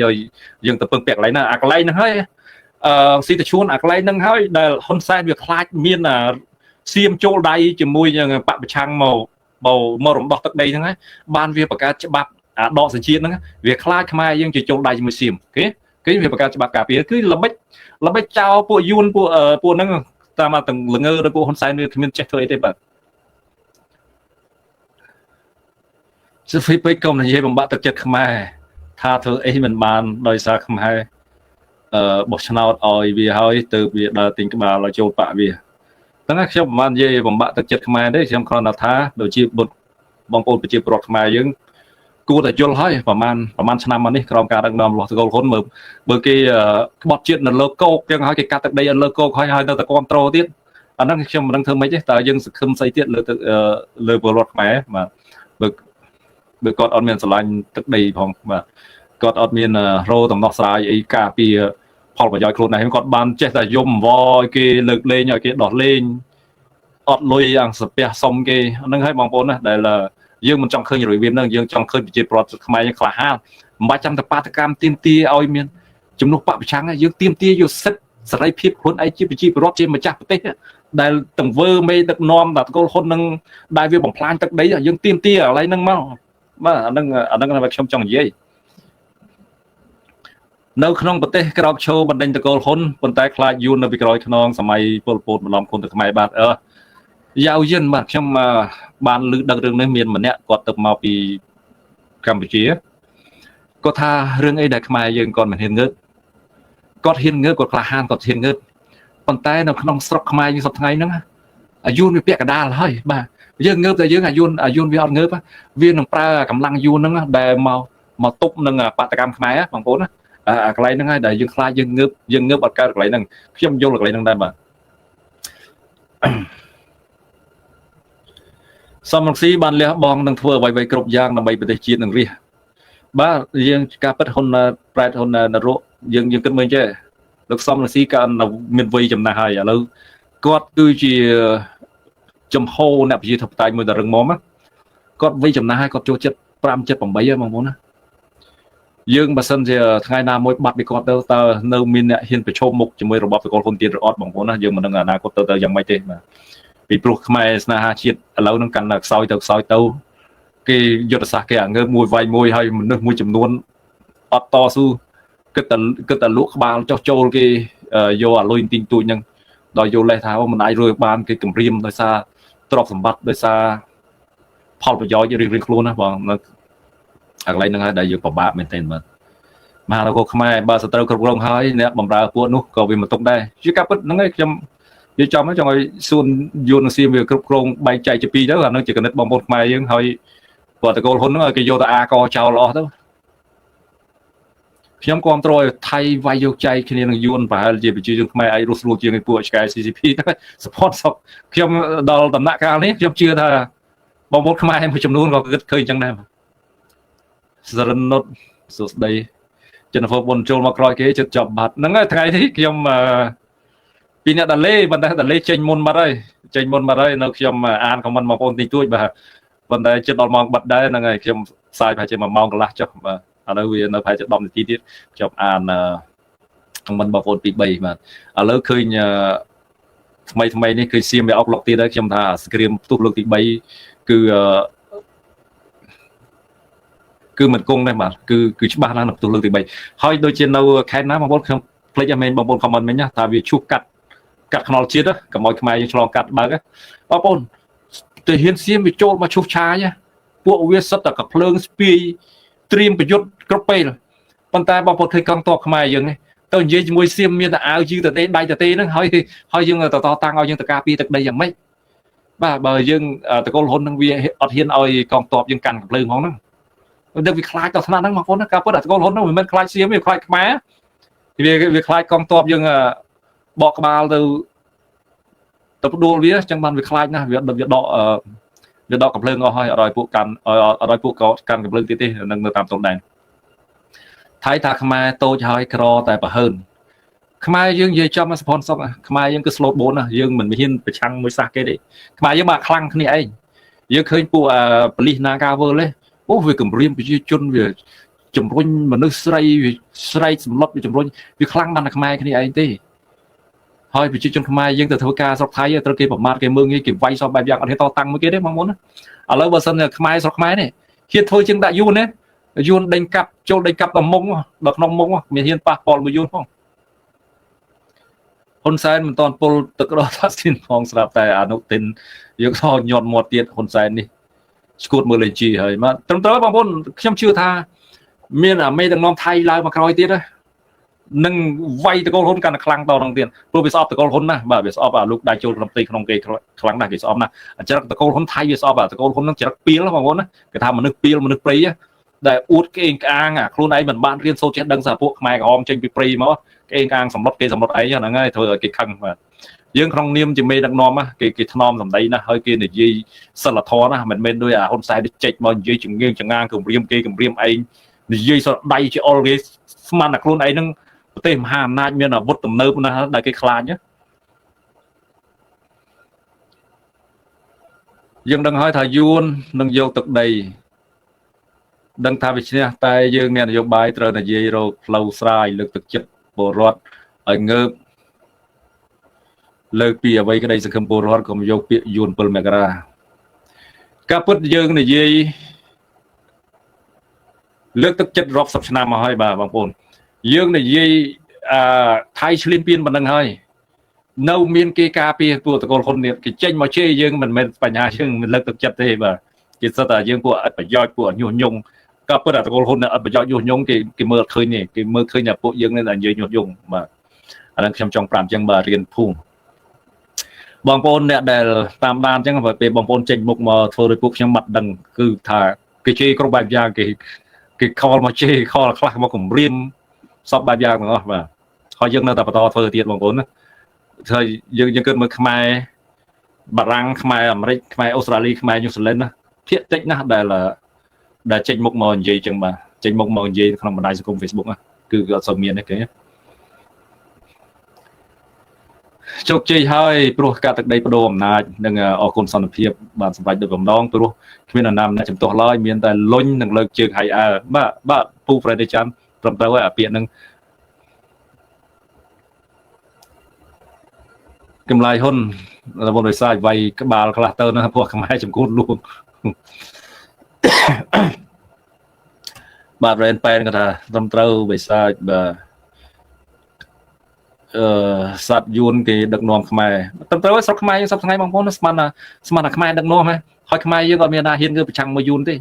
យើងទៅពឹងពាក់កន្លែងណាអាកន្លែងហ្នឹងហើយអឺស៊ីតឈួនអាកន្លែងហ្នឹងហើយដែលហ៊ុនសែនវាខ្លាចមានសៀមចូលដៃជាមួយនឹងបពប្រឆាំងមកមករំដោះទឹកដីហ្នឹងហើយបានវាបង្កើតច្បាប់អាដកសញ្ជាតិហ្នឹងវាខ្លាចខ្មែរយើងជាចូលដៃជាមួយសៀមគេគេវាបង្កើតច្បាប់ការពារគឺល្បិចល្បិចចោលពួកយួនពួកពួកហ្នឹងតាមទាំងលងើដល់ពួកហ៊ុនសែនវាគ្មានចេះធ្វើអីទេបាទសុភីពេកកុំនិយាយបំបាក់ទឹកចិត្តខ្មែរថាធ្វើអីមិនបានដោយសារខ្មែរបោះឆ្នោតឲ្យវាហើយទៅវាដើរទិញក្បាលឲ្យចូលបាក់វាហ្នឹងហើយខ្ញុំមិនបាននិយាយបំបាក់ទឹកចិត្តខ្មែរទេខ្ញុំគ្រាន់តែថាដូចជាបុតបងប្អូនប្រជាពលរដ្ឋខ្មែរយើងគួរតែយល់ហើយប្រហែលប្រហែលឆ្នាំមកនេះក្រោមការដឹកនាំរបស់តកូលហ៊ុនមើលបើគេក្បត់ជាតិនៅលើគោកចឹងហើយគេកាត់ទឹកដីនៅលើគោកហើយហើយនៅតែគ្រប់ត្រូលទៀតអាហ្នឹងខ្ញុំមិនដឹងធ្វើម៉េចទេតើយើងសង្ឃឹមស្អីទៀតលើលើពលរដ្ឋខ្មែរបាទបើបើគាត់អត់មានស្រឡាញ់ទឹកដីផងបាទគាត់អត់មានរោដំណោះស្រាយអីការពារផលប្រយោជន៍ខ្លួនឯងគាត់បានចេះតែយំវឲ្យគេលើកលែងឲ្យគេដោះលែងអត់លុយយ៉ាងសាពះសុំគេហ្នឹងហើយបងប្អូនណាដែលយើងមិនចង់ឃើញរបៀបហ្នឹងយើងចង់ឃើញប្រជាពលរដ្ឋខ្មែរយើងក្លាហានមិនបាច់ចាំតែបាតកម្មទាមទារឲ្យមានចំនួនបពប្រឆាំងយើងទាមទារយកសិទ្ធិសេរីភាពខ្លួនឯងជាប្រជាពលរដ្ឋជាម្ចាស់ប្រទេសដែលទង្វើមេដឹកនាំដល់តកូលហ៊ុននឹងដែលវាបំផ្លាញទឹកដីយើងទាមទារកន្លែងហ្នឹងមកបាទអាហ្នឹងអាហ្នឹងខ្ញុំចង់និយាយនៅក្នុងប្រទេសក្រោកឈរបណ្ដេញតកូលហ៊ុនប៉ុន្តែខ្លាចយួននៅពីក្រោយខ្នងសម័យពលពតម្លំគុណទៅខ្មែរបាទអឺយ៉ាវយិនបាទខ្ញុំបានឮដឹងរឿងនេះមានម្នាក់គាត់ទៅមកពីកម្ពុជាគាត់ថារឿងអីដែលខ្មែរយើងគាត់មិនហ៊ានងើបគាត់ហ៊ានងើបគាត់ក្លាហានគាត់ហ៊ានងើបប៉ុន្តែនៅក្នុងស្រុកខ្មែរយើងសប្តាហ៍ថ្ងៃហ្នឹងអាយួនវាពាក់កណ្ដាលហើយបាទយើងងើបតែយើងអាយួនអាយួនវាអត់ងើបវានឹងប្រើកម្លាំងយួនហ្នឹងដែលមកមកទប់នឹងបាតកម្មខ្មែរបងប្អូនណាអាកន្លែងហ្នឹងហើយដែលយើងខ្លាចយើងងើបយើងងើបអត់កើតកន្លែងហ្នឹងខ្ញុំយល់កន្លែងហ្នឹងដែរបាទសំរងស៊ីបានលះបង់នឹងធ្វើអ្វីៗគ្រប់យ៉ាងដើម្បីប្រទេសជាតិនិងរាជបាទយើងការពិតហ៊ុនប្រែតហ៊ុននរកយើងយើងគិតមើលចេះលោកសំរងស៊ីក៏មានវ័យចំណាស់ហើយឥឡូវគាត់គឺជាចំហអ្នកប្រជាធិបតេយ្យមួយដ៏រឹងមាំគាត់វ័យចំណាស់ហើយគាត់ចូលចិត្ត5 7 8ហើយបងប្អូនណាយើងបើសិនជាថ្ងៃណាមួយបាត់ពីគាត់ទៅតើនៅមានអ្នកហ៊ានប្រឈមមុខជាមួយរបបតកូលហ៊ុនទៀតឬអត់បងប្អូនណាយើងមិនដឹងអនាគតទៅយ៉ាងម៉េចទេបាទពីព្រោះខ្មែរស្នេហាជាតិឥឡូវនឹងកាន់តែខ្សោយទៅខ្សោយទៅគេយុទ្ធសាស្ត្រគេអាងើបមួយវាយមួយហើយមនុស្សមួយចំនួនអត់តស៊ូគិតតែគិតតែលក់ក្បាលចុះចូលគេយកអាលុយទីងទួចហ្នឹងដល់យកលេសថាមិនអាចរួចបានគេគម្រាមដោយសារទ្រព្យសម្បត្តិដោយសារផលប្រយោជន៍រៀងៗខ្លួនណាបងនៅអាកន្លែងហ្នឹងហើយដែលយើងពិបាកមែនទែនបាទមហានគរខ្មែរបើសត្រូវគ្រប់គ្រងហើយអ្នកបំរើពួកនោះក៏វាមិនទុកដែរជាការពិតហ្នឹងឯងខ្ញុំនិយាយចំចង់ឲ្យសួនយួនសៀមវាគ្រប់គ្រងបែងចែកជាពីរទៅអានឹងជាកណិតបងប្អូនខ្មែរយើងហើយព្រោះតកូលហ៊ុនហ្នឹងឲ្យគេយកទៅអាកចោលអស់ទៅខ្ញុំគ្រប់គ្រងឲ្យថៃវាយយកចែកគ្នានឹងយួនប្រហែលជាប្រជាជនខ្មែរអាចរស់ស្រួលជាងពួកឆ្កែ CCP ទៅ support សក់ខ្ញុំដល់ដំណាក់កាលនេះខ្ញុំជឿថាបងប្អូនខ្មែរមួយចំនួនក៏គិតឃើញអញ្ចឹងដែរសរិននុតសួស្ដីចិនហ្វបុនចូលមកក្រោយគេចិត្តចប់បាត់ហ្នឹងហើយថ្ងៃនេះខ្ញុំពីអ្នកដាលេប៉ុន្តែដាលេចេញមុនបាត់ហើយចេញមុនបាត់ហើយនៅខ្ញុំអានខមមិនបងប្អូនតិចតួចបាទប៉ុន្តែចិត្តដល់ម៉ោងបាត់ដែរហ្នឹងហើយខ្ញុំផ្សាយប្រហែលជា1ម៉ោងកន្លះចុះបាទឥឡូវវានៅប្រហែលជា10នាទីទៀតខ្ញុំអានខមមិនបងប្អូន2 3បាទឥឡូវឃើញថ្មីថ្មីនេះគឺសៀមវាអុកលុកទៀតហើយខ្ញុំថាសក្រាមផ្ទុះលើកទី3គឺគឺមិនគង់ដែរបាទគឺគឺច្បាស់ណាស់នៅផ្ទុះលើកទី3ហើយដូចជានៅខេត្តណាបងប្អូនខ្ញុំភ្លេចឲ្យមែនបងប្អូនខមមិនមិញណាថាវាឈូសកាត់កាត់ខ្នល់ជាតិកុំឲ្យខ្មែរយើងឆ្លងកាត់បើកបងប្អូនទៅហ៊ានសៀមវាចូលមកឈូសឆាយពួកវាសិតតែកភ្លើងស្ពាយត្រៀមប្រយុទ្ធគ្រប់ពេលប៉ុន្តែបងប្អូនឃើញកងទ័ពខ្មែរយើងនេះទៅនិយាយជាមួយសៀមមានតែអាវយឺតទេដៃតទេហ្នឹងហើយហើយយើងតតតាំងឲ្យយើងទៅការពារទឹកដីយ៉ាងម៉េចបាទបើយើងតកូលហ៊ុនហ្នឹងវាអត់ហ៊ានឲ្យកងទ័ពយើងកាន់កំភ្លើងផងហ្នឹងដឹកវាខ្លាចដល់ថ្នាក់ហ្នឹងបងប្អូនការពិតអាតកូលហ៊ុនហ្នឹងមិនមែនខ្លាចសៀមទេខ្លាចខ្មែរវាវាខ្លាចកងទ័ពយើងបកក្បាលទៅទៅផ្ដួលវាអញ្ចឹងបានវាខ្លាចណាស់វាវាដក វាដកកំភ្លើងអស់ហើយអត់ឲ្យពួកកាន់អត់ឲ្យពួកកកាន់កំភ្លើងទៀតទេនឹងនៅតាមទល់ដែនថៃថាខ្មែរតូចហើយក្រតែប្រហើនខ្មែរយើងនិយាយចំសផនសុកខ្មែរយើងគឺ slow បូនណាយើងមិនហ៊ានប្រឆាំងមួយសាសគេទេខ្មែរយើងមកខ្លាំងគ្នាឯងយើងឃើញពួកប៉ូលីសណាកាវើលទេអូវាគម្រាមប្រជាជនវាជំរុញមនុស្សស្រីវាស្រែកសម្លុតវាជំរុញវាខ្លាំងបានតែខ្មែរគ្នាឯងទេហើយប្រជាជនខ្មែរយើងទៅធ្វើការស្រុកថៃត្រូវគេប្រមាថគេមើងងាយគេវាយសពបែបយ៉ាងអត់ហ៊ានតតាំងមួយគេទេបងប្អូនណាឥឡូវបើសិនខ្មែរស្រុកខ្មែរនេះហ៊ានធ្វើជាងដាក់យួនណាយួនដេញកាប់ចូលដេញកាប់ដល់មុងដល់ក្នុងមុងមានហ៊ានប៉ះពាល់មួយយួនផងហ៊ុនសែនមិនតាន់ពុលទឹកដល់ថាស៊ីនផងស្រាប់តែអនុទិនយកសញាត់មាត់ទៀតហ៊ុនសែននេះឈួតមើលលេជីហើយមកត្រឹមត្រូវបងប្អូនខ្ញុំជឿថាមានអាមេដឹកនាំថៃឡើងមកក្រោយទៀតនឹងវាយតកូលហ៊ុនកាន់តែខ្លាំងតនឹងទៀតព្រោះវាស្អប់តកូលហ៊ុនណាបាទវាស្អប់អាលោកដៃចូលក្នុងផ្ទៃក្នុងគេខ្លាំងណាស់គេស្អប់ណាស់ចរិតតកូលហ៊ុនថៃវាស្អប់អាតកូលហ៊ុននឹងចរិតពីលបងប្អូនណាគេថាមនុស្សពីលមនុស្សព្រៃដែលអួតគេក្អាងអាខ្លួនឯងមិនបានរៀនសូត្រចេះដឹងសារពួកខ្មែរក្រហមចេញពីព្រៃមកគេក្អាងសម្លុតគេសម្លុតឯងហ្នឹងហើយធ្វើឲ្យគេខឹងបាទយើងក្នុងនាមជាមេដឹកនាំគេគេថ្នមសម្ដីណាហើយគេនិយាយសិលធម៌ណាមិនមែនដូចអាហ៊ុនសែនចេញមកនិយាយចងៀងចងាងគម្រាមគេគម្រាមឯងនិយាយសដៃជាអុលគេស្មានតែខ្លួនឯងហ្នឹងប្រទេសមហាអំណាចមានអាវុធទំនើបណាស់ដែលគេខ្លាចយើងដឹងហើយថាយួននឹងយកទឹកដីដឹងថាវាឈ្នះតែយើងអ្នកនយោបាយត្រូវនិយាយរកផ្លូវស្រាយលើកទឹកចិត្តពលរដ្ឋឲ្យងើបលើកពីអ្វីក្តីសង្ឃឹមពលរដ្ឋកុំយកពាក្យយួន7មករាការពិតយើងនិយាយលើកទឹកចិត្តរាប់សិបឆ្នាំមកហើយបាទបងប្អូនយើងនិយាយអឺថៃឆ្លៀនពៀនប៉ុណ្្នឹងហើយនៅមានគេការពារពួកតកូលហ៊ុននេះគេចេញមកជេរយើងមិនមែនបញ្ហាយើងមិនលើកទឹកចិត្តទេបាទគេសិតតែយើងពួកអត់ប្រយោជន៍ពួកញុះញង់ក៏ពិតតែតកូលហ៊ុនអត់ប្រយោជន៍ញុះញង់គេគេមើលឃើញនេះគេមើលឃើញថាពួកយើងនេះតែនិយាយញុះញង់បាទអាហ្នឹងខ្ញុំចង់ប្រាប់អញ្ចឹងបាទរៀនភូមិបងប្អូនអ្នកដែលតាមដានអញ្ចឹងពេលបងប្អូនចេញមុខមកធ្វើដោយពួកខ្ញុំបាត់ដឹងគឺថាគេជេរគ្រប់បែបយ៉ាងគេគេខលមកជេរខលខ្លះមកគម្រាមសពបែបយ៉ាងទាំងអស់បាទហើយយើងនៅតែបន្តធ្វើទៀតបងប្អូនណាហើយយើងយើងគិតមើលខ្មែរបារាំងខ្មែរអាមេរិកខ្មែរអូស្ត្រាលីខ្មែរញូហ្សេឡង់ណាភាគតិចណាស់ដែលចេញមុខមកនិយាយចឹងបាទចេញមុខមកនិយាយក្នុងបណ្ដាញសង្គម Facebook ណាគឺអត់សូវមានទេគេជោគជ័យហើយព្រោះការទឹកដីបដូរអំណាចនិងអរគុណសន្តិភាពបានសម្រេចដោយបំណងព្រោះគ្មាននរណាម្នាក់ជំទាស់ឡើយមានតែលុញនិងលើកជើងហៃអើបាទបាទពូប្រេដេចាន់ត្រឹមត្រូវហើយអាពាក្យហ្នឹងកម្លាយហ៊ុនរបស់ដោយសារវាយក្បាលខ្លះទៅណាពួកខ្មែរចំគូតលួងបាទរ៉េនប៉ែនគាត់ថាត្រឹមត្រូវបិសាចបាទអឺសត្វយួនគេដឹកនាំខ្មែរត្រឹមត្រូវហើយស្រុកខ្មែរយើងសប្តាហ៍ថ្ងៃបងប្អូនស្មានថាខ្មែរដឹកនាំហ៎ហើយខ្មែរយើងអត់មានណាហ៊ានគឺប្រឆាំងមួយយួនទេ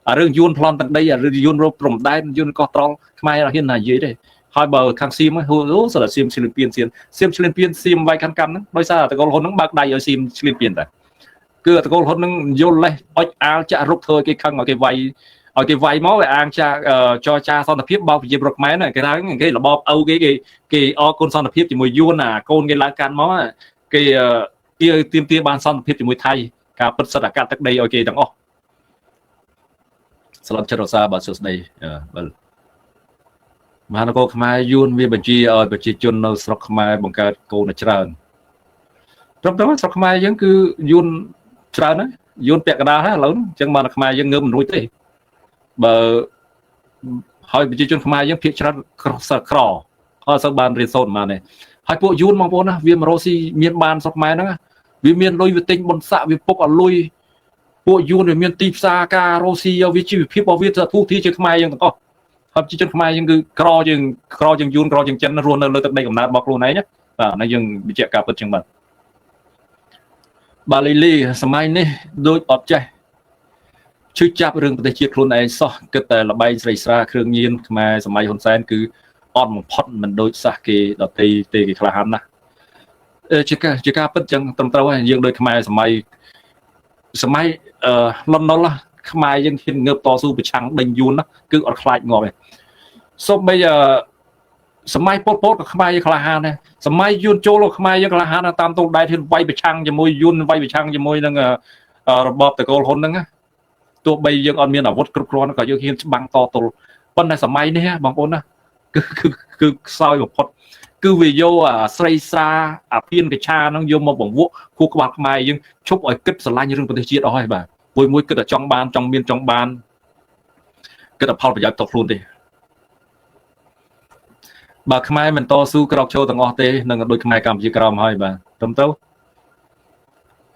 អារឿងយួនប្លន់ទឹកដីអារឿងយួនរកព្រំដែនយួនកោះត្រល់ខ្មែរអត់ហ៊ានណានិយាយទេហើយបើខាងសៀមអូសិតតែសៀមឆ្លៀនពៀនសៀមឆ្លៀនពៀនសៀមវាយខាន់កម្មហ្នឹងដោយសារតកូលហ៊ុនហ្នឹងបើកដៃឲ្យសៀមឆ្លៀនពៀនតែគឺតកូលហ៊ុនហ្នឹងយល់លេះអុចអាលចាក់រុកធ្វើឲ្យគេខឹងឲ្យគេវាយឲ្យគេវាយមកវាអាងចាចរចាសន្តិភាពបោកប្រជាប្រដ្ឋខ្មែរណាគេថាគេរបបឪគេគេគេអរគុណសន្តិភាពជាមួយយួនអាកូនគេឡើងកាន់មកគេទាមទារបានសន្តិភាពជាមួយថៃការពិតសិតអាកាត់ទឹកដីឲ្យគេទាំងអស់ស្លុតចិត្តរសាបាទសួស្ដីបាទមហានគរខ្មែរយួនវាបញ្ជាឲ្យប្រជាជននៅស្រុកខ្មែរបង្កើតកូនច្រើនត្រឹមត្រូវស្រុកខ្មែរយើងគឺយួនច្រើនណាយួនពាក់កណ្ដាលហើយឥឡូវអញ្ចឹងបានខ្មែរយើងងើបមិនរួចទេបើហើយប្រជាជនខ្មែរយើងភាគច្រើនក្រសិលក្រអត់សូវបានរៀនសូត្រប៉ុន្មានទេហើយពួកយួនបងប្អូនណាវាមករកស៊ីមានបានស្រុកខ្មែរហ្នឹងវាមានលុយវាទិញបុណ្យស័ក្តិវាពុកអលុយពួកយួនវាមានទីផ្សារការរកស៊ីវាជីវភាពរបស់វាទៅទូធាជាខ្មែរយើងទាំងអស់ហើយប្រជាជនខ្មែរយើងគឺក្រជាងក្រជាងយួនក្រជាងចិនរស់នៅលើទឹកដីកំណើតរបស់ខ្លួនឯងណាបាទនេះយើងបញ្ជាក់ការពិតជាងបាទបាលីលីសម័យនេះដូចអត់ចេះឈឺចាប់រឿងប្រទេសជាតិខ្លួនឯងសោះគិតតែលបែងស្រីស្រាគ្រឿងញៀនខ្មែរសម័យហ៊ុនសែនគឺអត់បំផុតមិនដូចសះគេដតីទេគេក្លាហានណាស់ជាការពិតចឹងត្រឹមត្រូវហើយយើងដូចខ្មែរសម័យលន់នល់ខ្មែរយើងហ៊ានងើបតស៊ូប្រឆាំងដេញយួនណាគឺអត់ខ្លាចងាប់ទេសូម្បីសម័យប៉ុលពតក៏ខ្មែរយើងក្លាហានដែរសម័យយួនចូលក៏ខ្មែរយើងក្លាហានតាមទល់ដែនហ៊ានវាយប្រឆាំងជាមួយយួនវាយប្រឆាំងជាមួយនឹង របបតកូលហ៊ុនហ្នឹងណាទោះបីយើងអត់មានអាវុធគ្រប់គ្រាន់ក៏យើងហ៊ានច្បាំងតទល់ប៉ុន្តែសម័យនេះបងប្អូនណាគឺគឺគឺខ្សោយបំផុតគឺវាយកអាស្រីស្រាអាភៀនកឆាហ្នឹងយកមកបង្វក់ខួរក្បាលខ្មែរយើងឈប់ឲ្យគិតស្រឡាញ់រឿងប្រទេសជាតិអស់ហើយបាទមួយមួយគិតតែចង់បានចង់មានចង់បានគិតតែផលប្រយោជន៍តខ្លួនទេបើខ្មែរមិនតស៊ូក្រោកឈរទាំងអស់ទេនឹងដូចខ្មែរកម្ពុជាក្រោមហើយបាទត្រឹមត្រូវ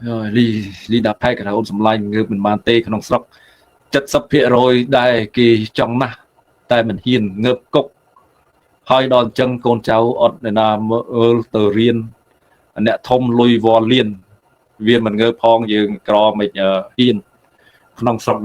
យលីលីដាផែកថាអូនសម្លាញ់ងើបមិនបានទេក្នុងស្រុក70%ដែលគេចង់ណាស់តែមិនហ៊ានងើបគុកហើយដល់អញ្ចឹងកូនចៅអត់អ្នកណាមើលទៅរៀនអ្នកធំលុយវ៉លៀនវាមិនងើបផងយើងក្រមិនហ៊ានក្នុងស្រុក។